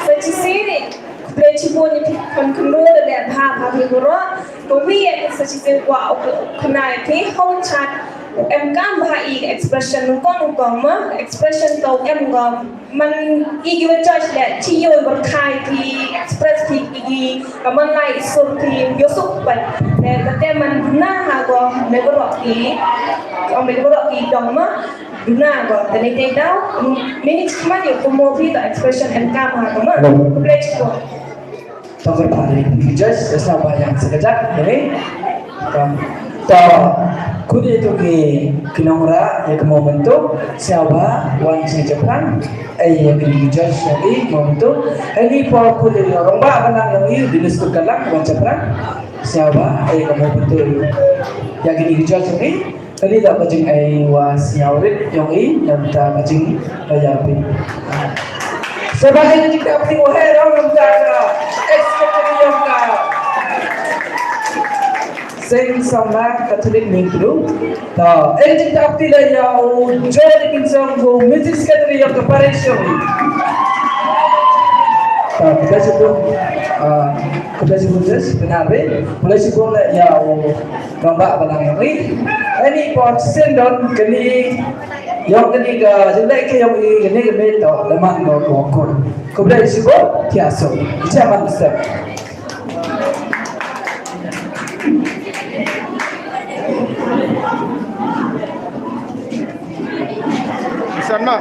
Sa chi sini. Khublei chibun ïa phi khun khynroo da leh bha bha phi baroh. Ka wi ïa ka sa shisien kwah u khana ïa phi hong chat u em kam bha i ka expression u kong u kong ma expression ka u em kong man i ki wa judge leh chi ïa u byrkhai phi express phi ki ki ka man lai i sur phi ïoh suk pat. Te ka te man duna ha ko me baroh ki ka me baroh ki dong ma. Duna ko, te ne te dau, mini chikmat yu kumo phi ta expression em kam ha ko ma. Khublei chibun. Tong kyrpad ïa ki judge, ïa sngewbha ïa sekejap, okay? Tong. Tong. Pule to ki, ki nongrah ïa ka Mawbyntuh, sngewbha wan sha shaphrang. Ai ïa ki judge ïa ki Mawbyntuh. Hangne por pule ïa u rangbah balang ïong i, Dennis Kurkalang, wan shaphrang. Sngewbha ai ïa ka Mawbyntuh ïa ki judge ïong i. Kane dei ka jingai wa sngewrit ïong i na ka bynta ka jing Ïa phi. Sa ba hei jingtip ïa u hei rong ïa ka ex secretary ïa ka Seng Samla Catholic Ningtdu. Ta hei jingtip ïa u Joy Dickinson u music secretary ïa ka parish. Ta khublei shibun, ah, khublei shibun sis, khublei shibun ïa u Rangbah balang ïong i. Ani por sendon kani ïong kani ka jingleh ka ïong i kani ka mei to da man ko ko ko. Khublei shibun, thiah suk. Chairman step. San ma.